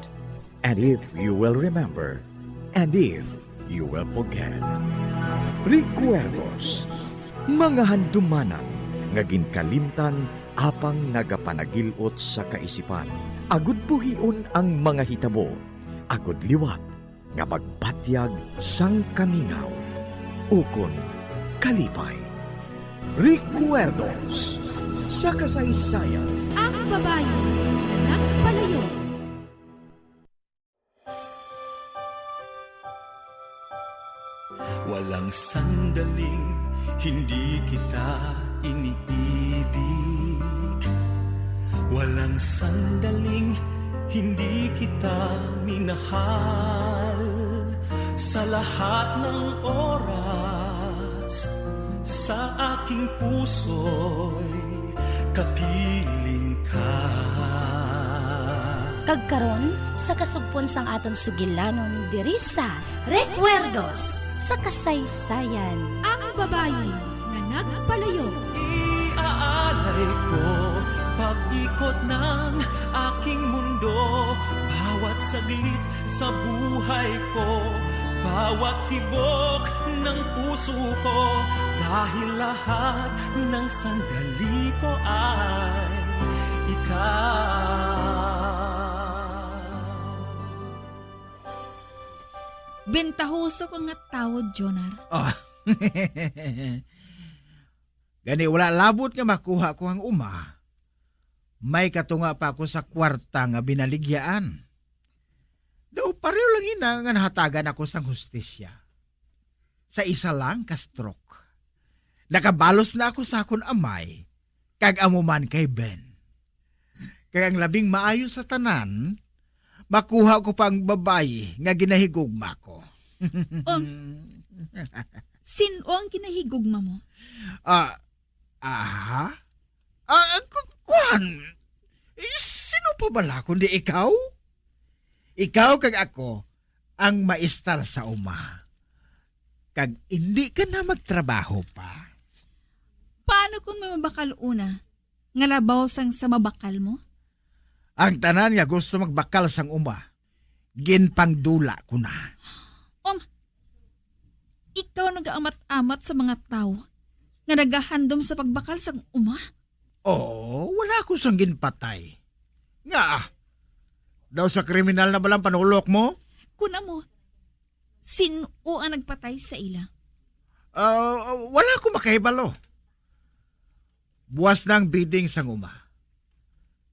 And if you will remember, and if you will forget. Recuerdos, mga handumanan nga ginkalimtan apang nagapanagil-ot sa kaisipan. Agud buhion ang mga hitabo Agod liwat nga magbatyag sang kamingaw ukon kalipay. Recuerdos sa kasaysayan. Ang babayi nga nagpalayo. Walang sandaling hindi kita iniibig. Walang sandaling hindi kita minahal. Sa lahat ng oras, sa aking puso'y kapiling ka. Kag karon, sa kasugpon sang aton sugilanon diri sa Recuerdos sa Kasaysayan. Ang babayi nga nagpalayo. Iaalay ko pag-ikot ng aking mundo, bawat saglit sa buhay ko, bawat tibok ng puso ko, dahil lahat ng sandali ko ay ikaw. Bentahoso ko nga tawo, Jonar. Ah. Gani, wala labot nga makuha ko ang uma. May katunga pa ako sa kwarta nga binaligyaan. Daw pareho lang ina nga nahatagan ako sang hustisya. Sa isa lang ka stroke, nakabalos na ako sa akon amay, kag amo man kay Ben. Kag ang labing maayo sa tanan, makuha ko pa ang babayi nga ginahigugma ko. Um, sin-o ang ginahigugma mo? Ah, aha? Ah, ku-, kuwan. Eh, sino pa bala kundi ikaw? Ikaw kag ako ang maestar sa uma. Kag indi ka na magtrabaho pa. Paano kung may mabakal una nga labaw sang sa mabakal mo? Ang tanan nga gusto magbakal sang uma, ginpangdula ko na. Um, ikaw nagaamat-amat sa mga tawo nga nagahandom sa pagbakal sang uma? Oo, wala ko sang ginpatay. Nga, daw sa kriminal na balang panulok mo? Kun amo, sin-o ang nagpatay sa ila? Ah, wala ko makahibalo. Buwas na ang bidding sang uma.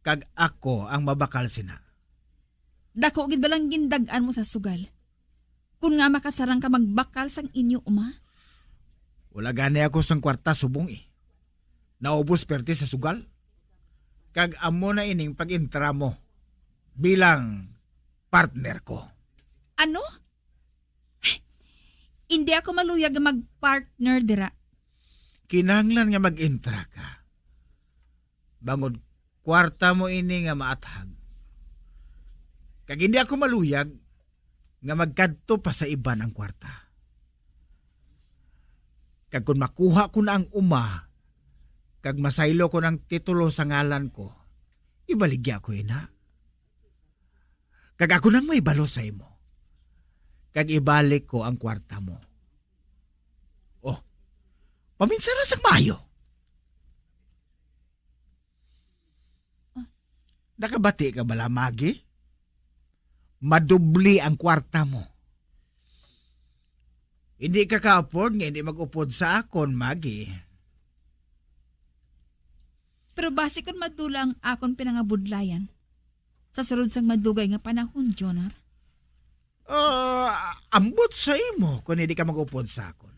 Kag ako ang mabakal sina. Dako gid balang gindag-an mo sa sugal? Kun nga makasarang ka magbakal sang inyo uma? Wala gani ako sang kwarta subong, eh. Naubos perti sa sugal. Kag amo na ining pag-entra mo bilang partner ko. Ano? Hindi ako maluyag nga mag-partner dira. Kinahanglan nga mag-entra ka. Bangod kwarta mo ini nga maathag. Kag hindi ako maluyag nga magkadto pa sa iban ang kwarta. Kag kon makuha ko na ang uma, kag masaylo ko ang titulo sa ngalan ko, ibaligya ko ina. Kag ako nang mahibalo sa imo, kag ibalik ko ang kwarta mo. Oh, paminsara sang maayo. Ah. Nakabati ka bala, Maggie? Madubli ang kwarta mo. Hindi ka ka-afford nga hindi mag-upod sa akon, Maggie. Pero basi kon madula ang akon pinangabudlayan sa sulod sang madugay nga panahon, Jonar. Ah, ambot sa imo kon hindi ka mag-upod sa akon.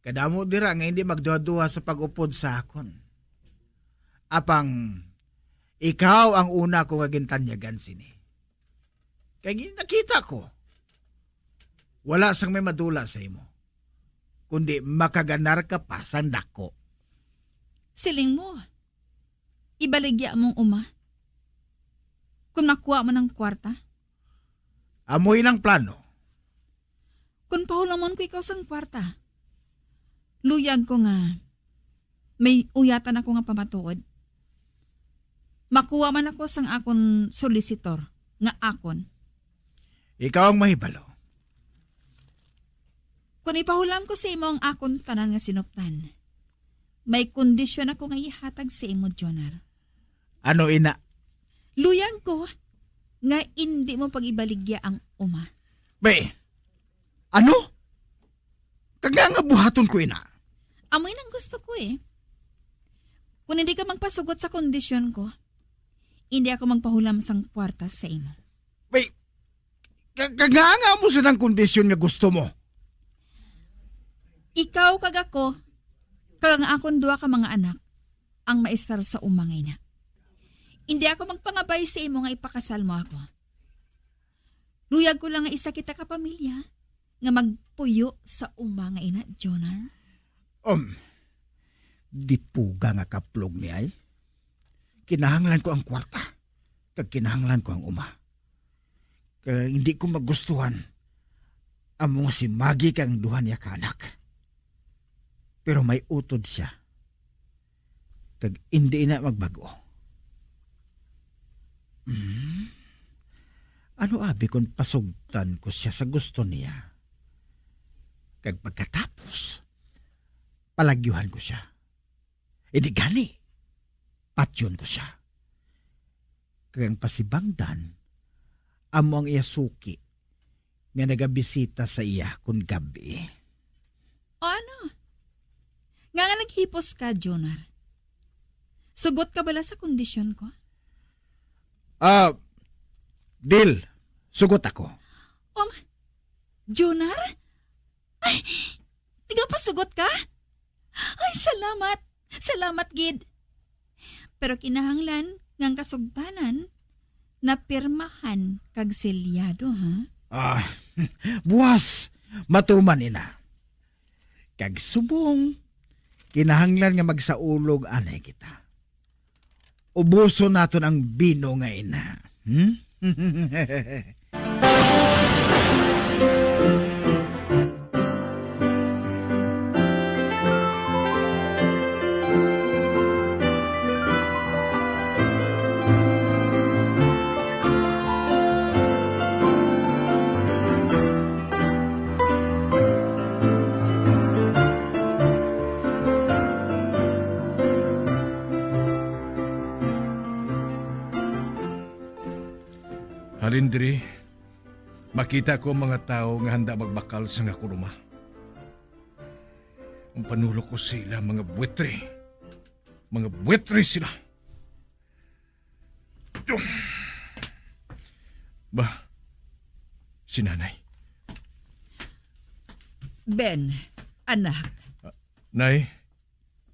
Kadamo dira nga hindi magduha-duha sa pag-upod sa akon. Apang ikaw ang una ko nga gintanyagan sini. Kay gin-, nakita ko, wala sang may madula sa imo, kundi makaganar ka pa sang dako. Siling mo, ibaligya mong uma? Kung makuha mo ng kwarta? Amoy nang plano. Kung pahulamon ko ikaw sang kwarta, luyag ko nga may uyatan ako nga pamatuod. Makuha man ako sang akon solicitor nga akon. Ikaw ang mahibalo. Kung ipahulam ko sa imo ang akon tanan nga sinuptan, may kondisyon ako nga ihatag sa imo, Jonar. Ano ina? Luyag ko. nga indi mo pag-ibaligya ang uma. Be, ano? Kag nga nga buhaton ko ina? Amoy nang gusto ko eh. Kung hindi ka magpasugot sa kondisyon ko, hindi ako magpahulam sang kwarta sa imo. Be, ka-, kag nga nga mo sa nang kondisyon nga gusto mo? Ikaw kag ako, kag ang akon duha ka mga anak, ang maestar sa uma nga ina. Hindi ako magpangabay sa imo nga ipakasal mo ako. Luyag ko lang nga isa kita ka pamilya nga magpuyo sa uma nga ina, Jonar. Um, dipuga nga kaplog ni ay. Kinahanglan ko ang kwarta, kag kinahanglan ko ang uma. Kay hindi ko magustuhan amo nga si Maggie kag ang duha niya ka anak. Pero may utod siya, kag indi na magbag-o. Hmm? Ano abi kon pasugtan ko siya sa gusto niya? Kag pagkatapos, palagyuhan ko siya. Hindi gani, patyon ko sia. Kag ang pasibangdan, amo ang iya suki nga nagabisita sa iya kon gab-i. O ano? Nga nga naghipos ka, Jonar? Sugot ka bala sa kondisyon ko? Ah, Dil, sugot ako. Um, Jonar? Ay, nagapasugot ka? Ay, salamat. Salamat gid. Pero kinahanglan nga ang kasugtanan napirmahan kag selyado, ha? Ah, buwas, matuman ina. Kag subong, kinahanglan nga magsaulog anay kita. Ubuson naton ang bino nga ina. Hmm? Halin diri, makita ko ang mga tawo nga handa magbakal sang akon uma. Ang panulok ko sa ila, mga buwitre. Mga buwitre sila. Ba, si Nanay. Ben, anak. Ah, Nay,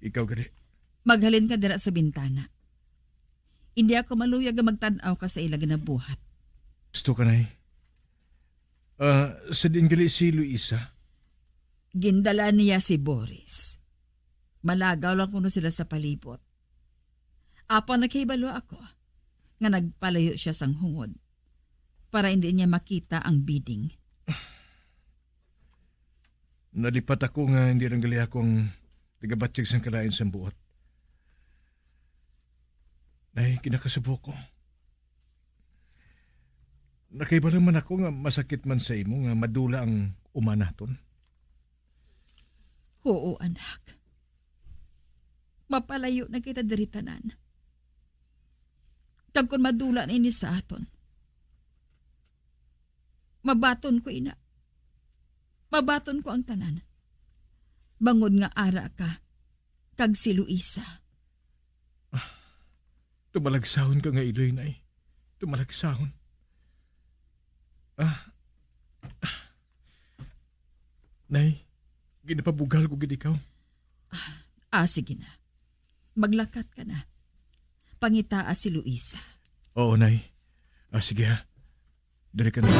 ikaw gani. Maghalin ka dira sa bintana. Hindi ako maluyag nga magtan-aw ka sa ila ginabuhat. Gusto ka, Nay? Ah, sa diin gali si Luisa? Gindala niya si Boris. Malagaw lang kuno sila sa palibot. Apang nakahibalo ako nga nagpalayo siya sang hungod para hindi niya makita ang bidding. Nalipat ako nga hindi lang gali ako ang nagabatyag sang kalain sang buot. Nay, ginakasubo ko. Nakahibalo man ako nga masakit man sa imo nga madula ang uma naton. Huo, anak. Mapalayo na kita diri tanan. Kag kon madula na ini sa aton, mabaton ko ina. Mabaton ko ang tanan. Bangod nga ara ka kag si Luisa. Ah, tumalagsahon ka nga iloy, Nay. Tumalagsahon. Ah, ah. Nay, ginapabugal ko gid ikaw. Ah, ah, sige na. Maglakat ka na. Pangitaa si Luisa. Oo, Nay. Ah, sige ha. Diri ka na.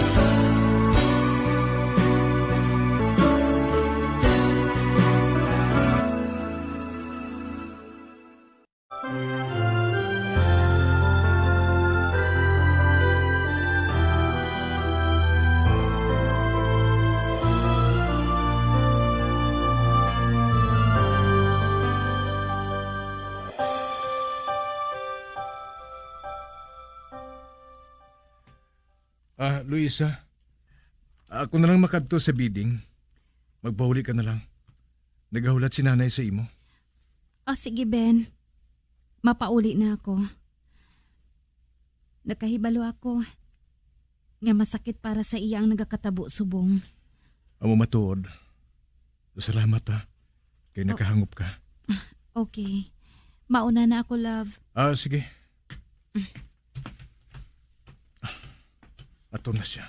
Ah, Luisa, ako na lang makadto sa bidding. Magpauli ka na lang. Nagahulat si Nanay sa imo. O, sige, Ben. Mapauli na ako. Nakahibalo ako nga masakit para sa iya ang nagakatabo subong. Amo matuod. Salamat, ha, kay Oh. nakahangop ka. Okay. Mauna na ako, love. Ah, sige. Ato na siya.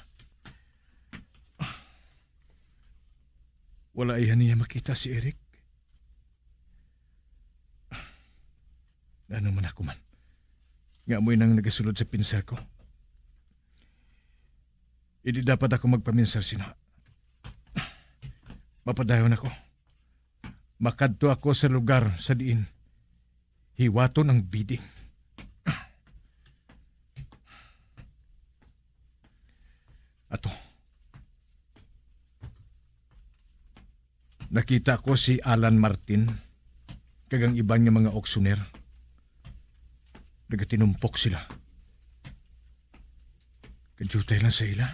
Wala iya niya makita si Eric. Ano man ako man? Nga amoy nang nagasulod sa pinsar ko. Hindi dapat ako magpaminsar sina. Mapadayon ako. Makadto ako sa lugar sa diin hiwaton ang biding. Ato. Nakita ko si Alan Martin kag ang iban nga mga auctioneer. Nagatinumpok sila. Kadiyutay lang sa ila.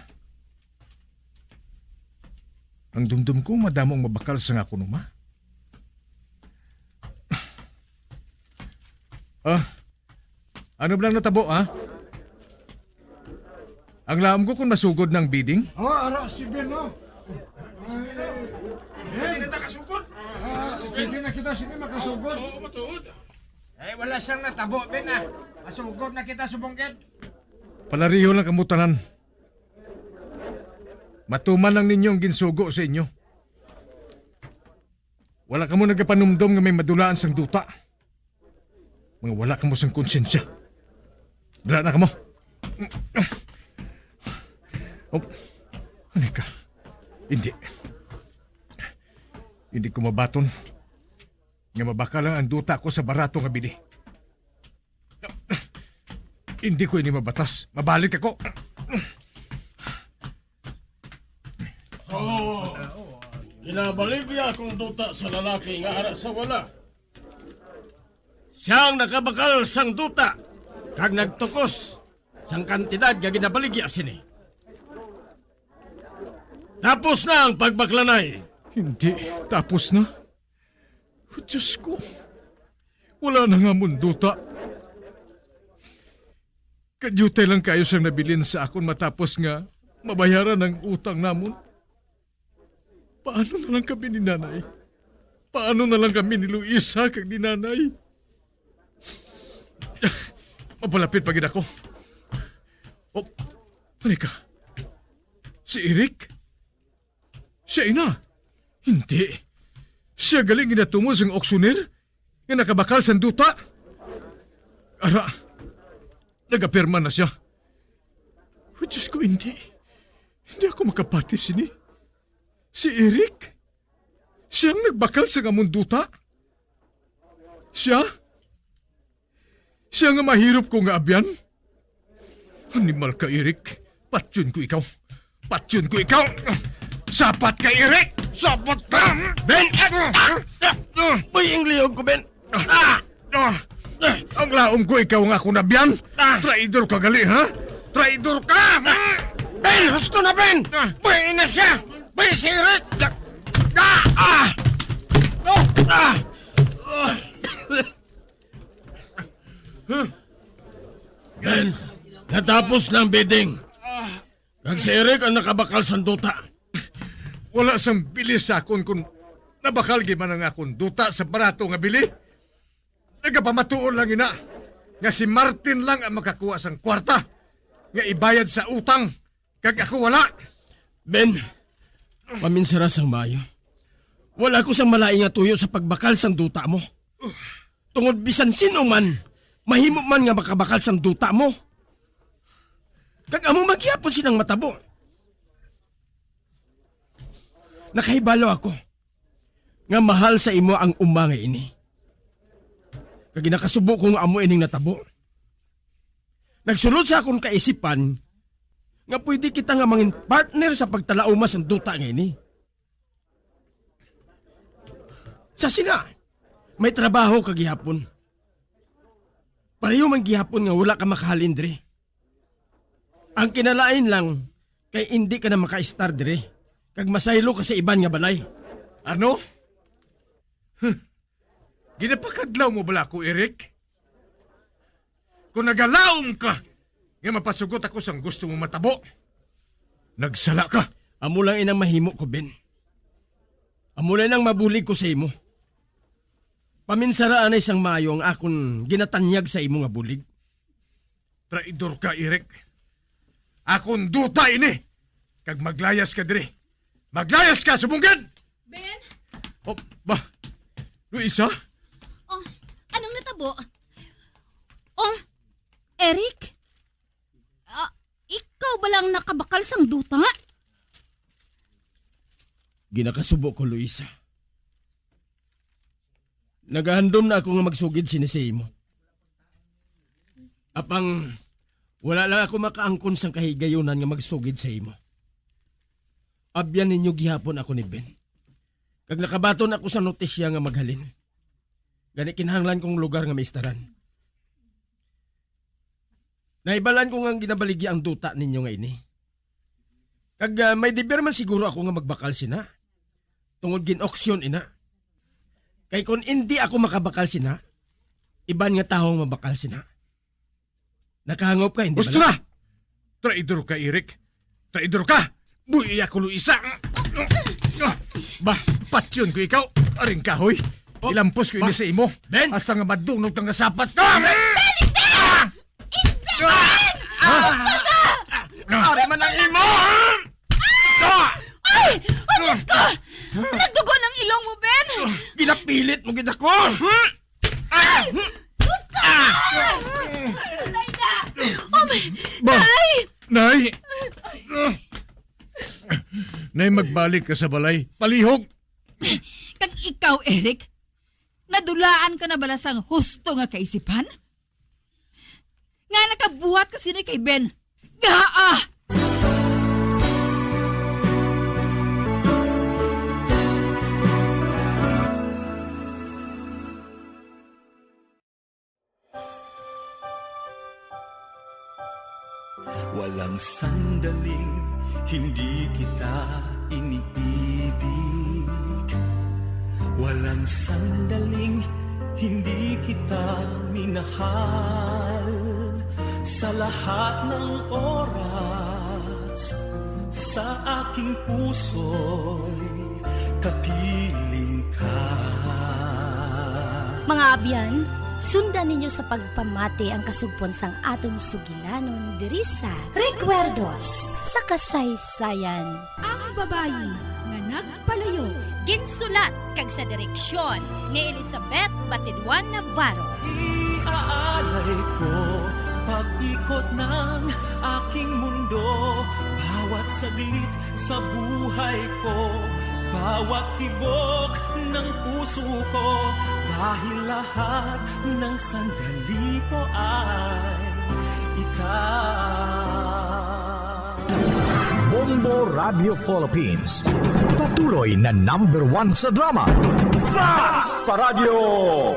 Ang dumdum ko, madamo ang mabakal sa nga kunuma. Ah, ano ba lang natabo, ha? Ang laom ko kung masugod ng bidding? Oh, ara si Ben, oh. Hindi na ta kasugod. Ah, pwede na kita, sige, makasugod. Oo, matuod. Eh, wala siyang natabo, Ben, ah. Masugod na kita subong gid. Palariho lang kamo tanan. Matuman lang ninyo ang ginsugo sa inyo. Wala kamo nagapanumdom nga may madulaan sang duta. Mga wala kamo sang konsensya. Dira na kamo. Oh, ano ka? Hindi. Hindi ko mabaton nga mabakal lang ang duta ko sa barato nga bili. Hindi ko ini mabatas. Mabalik ako. So, ginabaligya akong duta sa lalaki nga ara sa wala. Siya ang nakabakal sang duta kag nagtukos sang kantidad nga ginabaligya sini. Tapos na ang pagbaklanay. Hindi tapos na. Oh, Diyos ko, wala na nga amon duta. Kadiyutay lang kayo siyang nabilin sa akon matapos nga mabayaran ang utang namon. Paano na lang kami ni Nanay? Paano na lang kami ni Luisa kag ni Nanay? Mapalapit pa gid ako. Oh, halika. Si Eric? Siya ina. Hindi. Siya galing ginatumon sang auctioneer nga nakabakal sang duta. Ara, nagapirma na siya. Oh, Diyos ko, hindi. Hindi ako makapati sini. Si Eric? Siya ang nagbakal sa amon duta? Siya? Siya nga mahirop ko nga abyan? Animal ka, Eric. Patyon ko ikaw. Patyon ko ikaw. Sapat ka, Eric. Sapat ka. Ben! Ah! Ah! Uy, ang lihog ko, Ben! Ah! Ah! Ang laom ko, ikaw nga akong abyan. Ah! Traidor ka gali, ha? Traidor ka! Ben! Husto na, Ben! Ah! Buhi na siya! Buhi si Eric! Ah! Ah! Oh! Ah! Ben, natapos na ang bidding. Kag si Eric ang nakabakal sang duta. Wala sang bili sa akon kung nabakal gid man ang akon duta sa barato nga bili. Nagapamatuod lang ina nga si Martin lang ang makakuha sang kwarta nga ibayad sa utang, kag ako wala. Ben, paminsara sang maayo. Wala ko sang malain nga tuyo sa pagbakal sang duta mo. Tungod bisan sin-o man, mahimo man nga makabakal sang duta mo. Kag amo man gihapon sinang matabo. Nakahibalo ako nga mahal sa imo ang uma nga ini. Kag ginakasubo ko nga amo ining natabo. Nagsulod sa akon kaisipan nga pwede kita nga mangin partner sa pagtalauma sang duta nga ini. Sa sina, may trabaho ka gihapon. Pareho man gihapon nga wala ka makahalin diri. Ang kinalain lang kay indi ka na makaistar diri, kag masaylo ka sa iban nga balay. Ano? Huh. Ginapakadlaw mo bala ako, Eric? Kung nagalaom ka nga mapasugot ako sang gusto mo matabo, Nagsala ka. Amo lang inang mahimo ko, Ben. Amo lang inang mabulig ko sa imo. Paminsara anay sang maayo ang akon ginatanyag sa imo nga bulig. Traidor ka, Eric. Akon duta ini. Kag maglayas ka diri. Maglayas ka, subong gid! Ben? Oh, ba? Luisa? Oh, anong natabo? Oh, Eric? Ah, ikaw ba lang nakabakal sang duta nga? Ginakasubo ko, Luisa. Nagahandom na ako nga magsugid sini sa imo. Apang, wala lang ako makaangkon sang kahigayunan nga magsugid sa imo. Abyan ninyo gihapon ako ni Ben. Kag nakabaton ako sa notisya nga maghalin. Gani kinahanglan kong lugar nga maistaran. Nahibalan ko nga ginabaligya ang duta ninyo nga ini. Kag, ah, may deber man siguro ako nga magbakal sina. Tungod gin-auction ina. Kay kon indi ako makabakal sina, iban nga tawo ang mabakal sina. Nakahangop ka, hindi Gusto bala? Na! Traidor ka, Eric. Traidor ka! Buhi ako, Luisa! Bah! Patyon ko ikaw! Aring kahoy! Oh, Ilampos ko ini bah! Sa imo! Ben! Hasta nga madunot ka nga sapat ka! Ben! Hindi! Hindi! Ah! Ari man ang imo! Ah! Ay! Oh, Diyos ko! Nagdugo ng ilong mo, Ben! Ginapilit mo gid ako! Ah! Diyos ko! Patay na! Oh, my... Ba? Nay! Nay! Nay, magbalik ka sa balay. Palihog! Kag ikaw, Eric, nadulaan ka na bala sang husto nga kaisipan? Nga nakabuhat ka sini kay Ben? Gaa! Walang sandaling hindi kita iniibig. Walang sandaling hindi kita minahal. Sa lahat ng oras, sa aking puso'y kapiling ka. Mga abyan, sundan ninyo sa pagpamati ang kasugpon sang aton sugilanon diri sa Recuerdos sa Kasaysayan. Ang babayi nga nagpalayo. Ginsulat kag sa direksyon ni Elizabeth Batiduan Navarro. Iaalay ko pag-ikot ng aking mundo, bawat saglit sa buhay ko, bawat tibok ng puso ko, dahil lahat ng sandali ko ay ikaw. Bombo Radio Philippines, patuloy na number one sa drama. Basta Radio!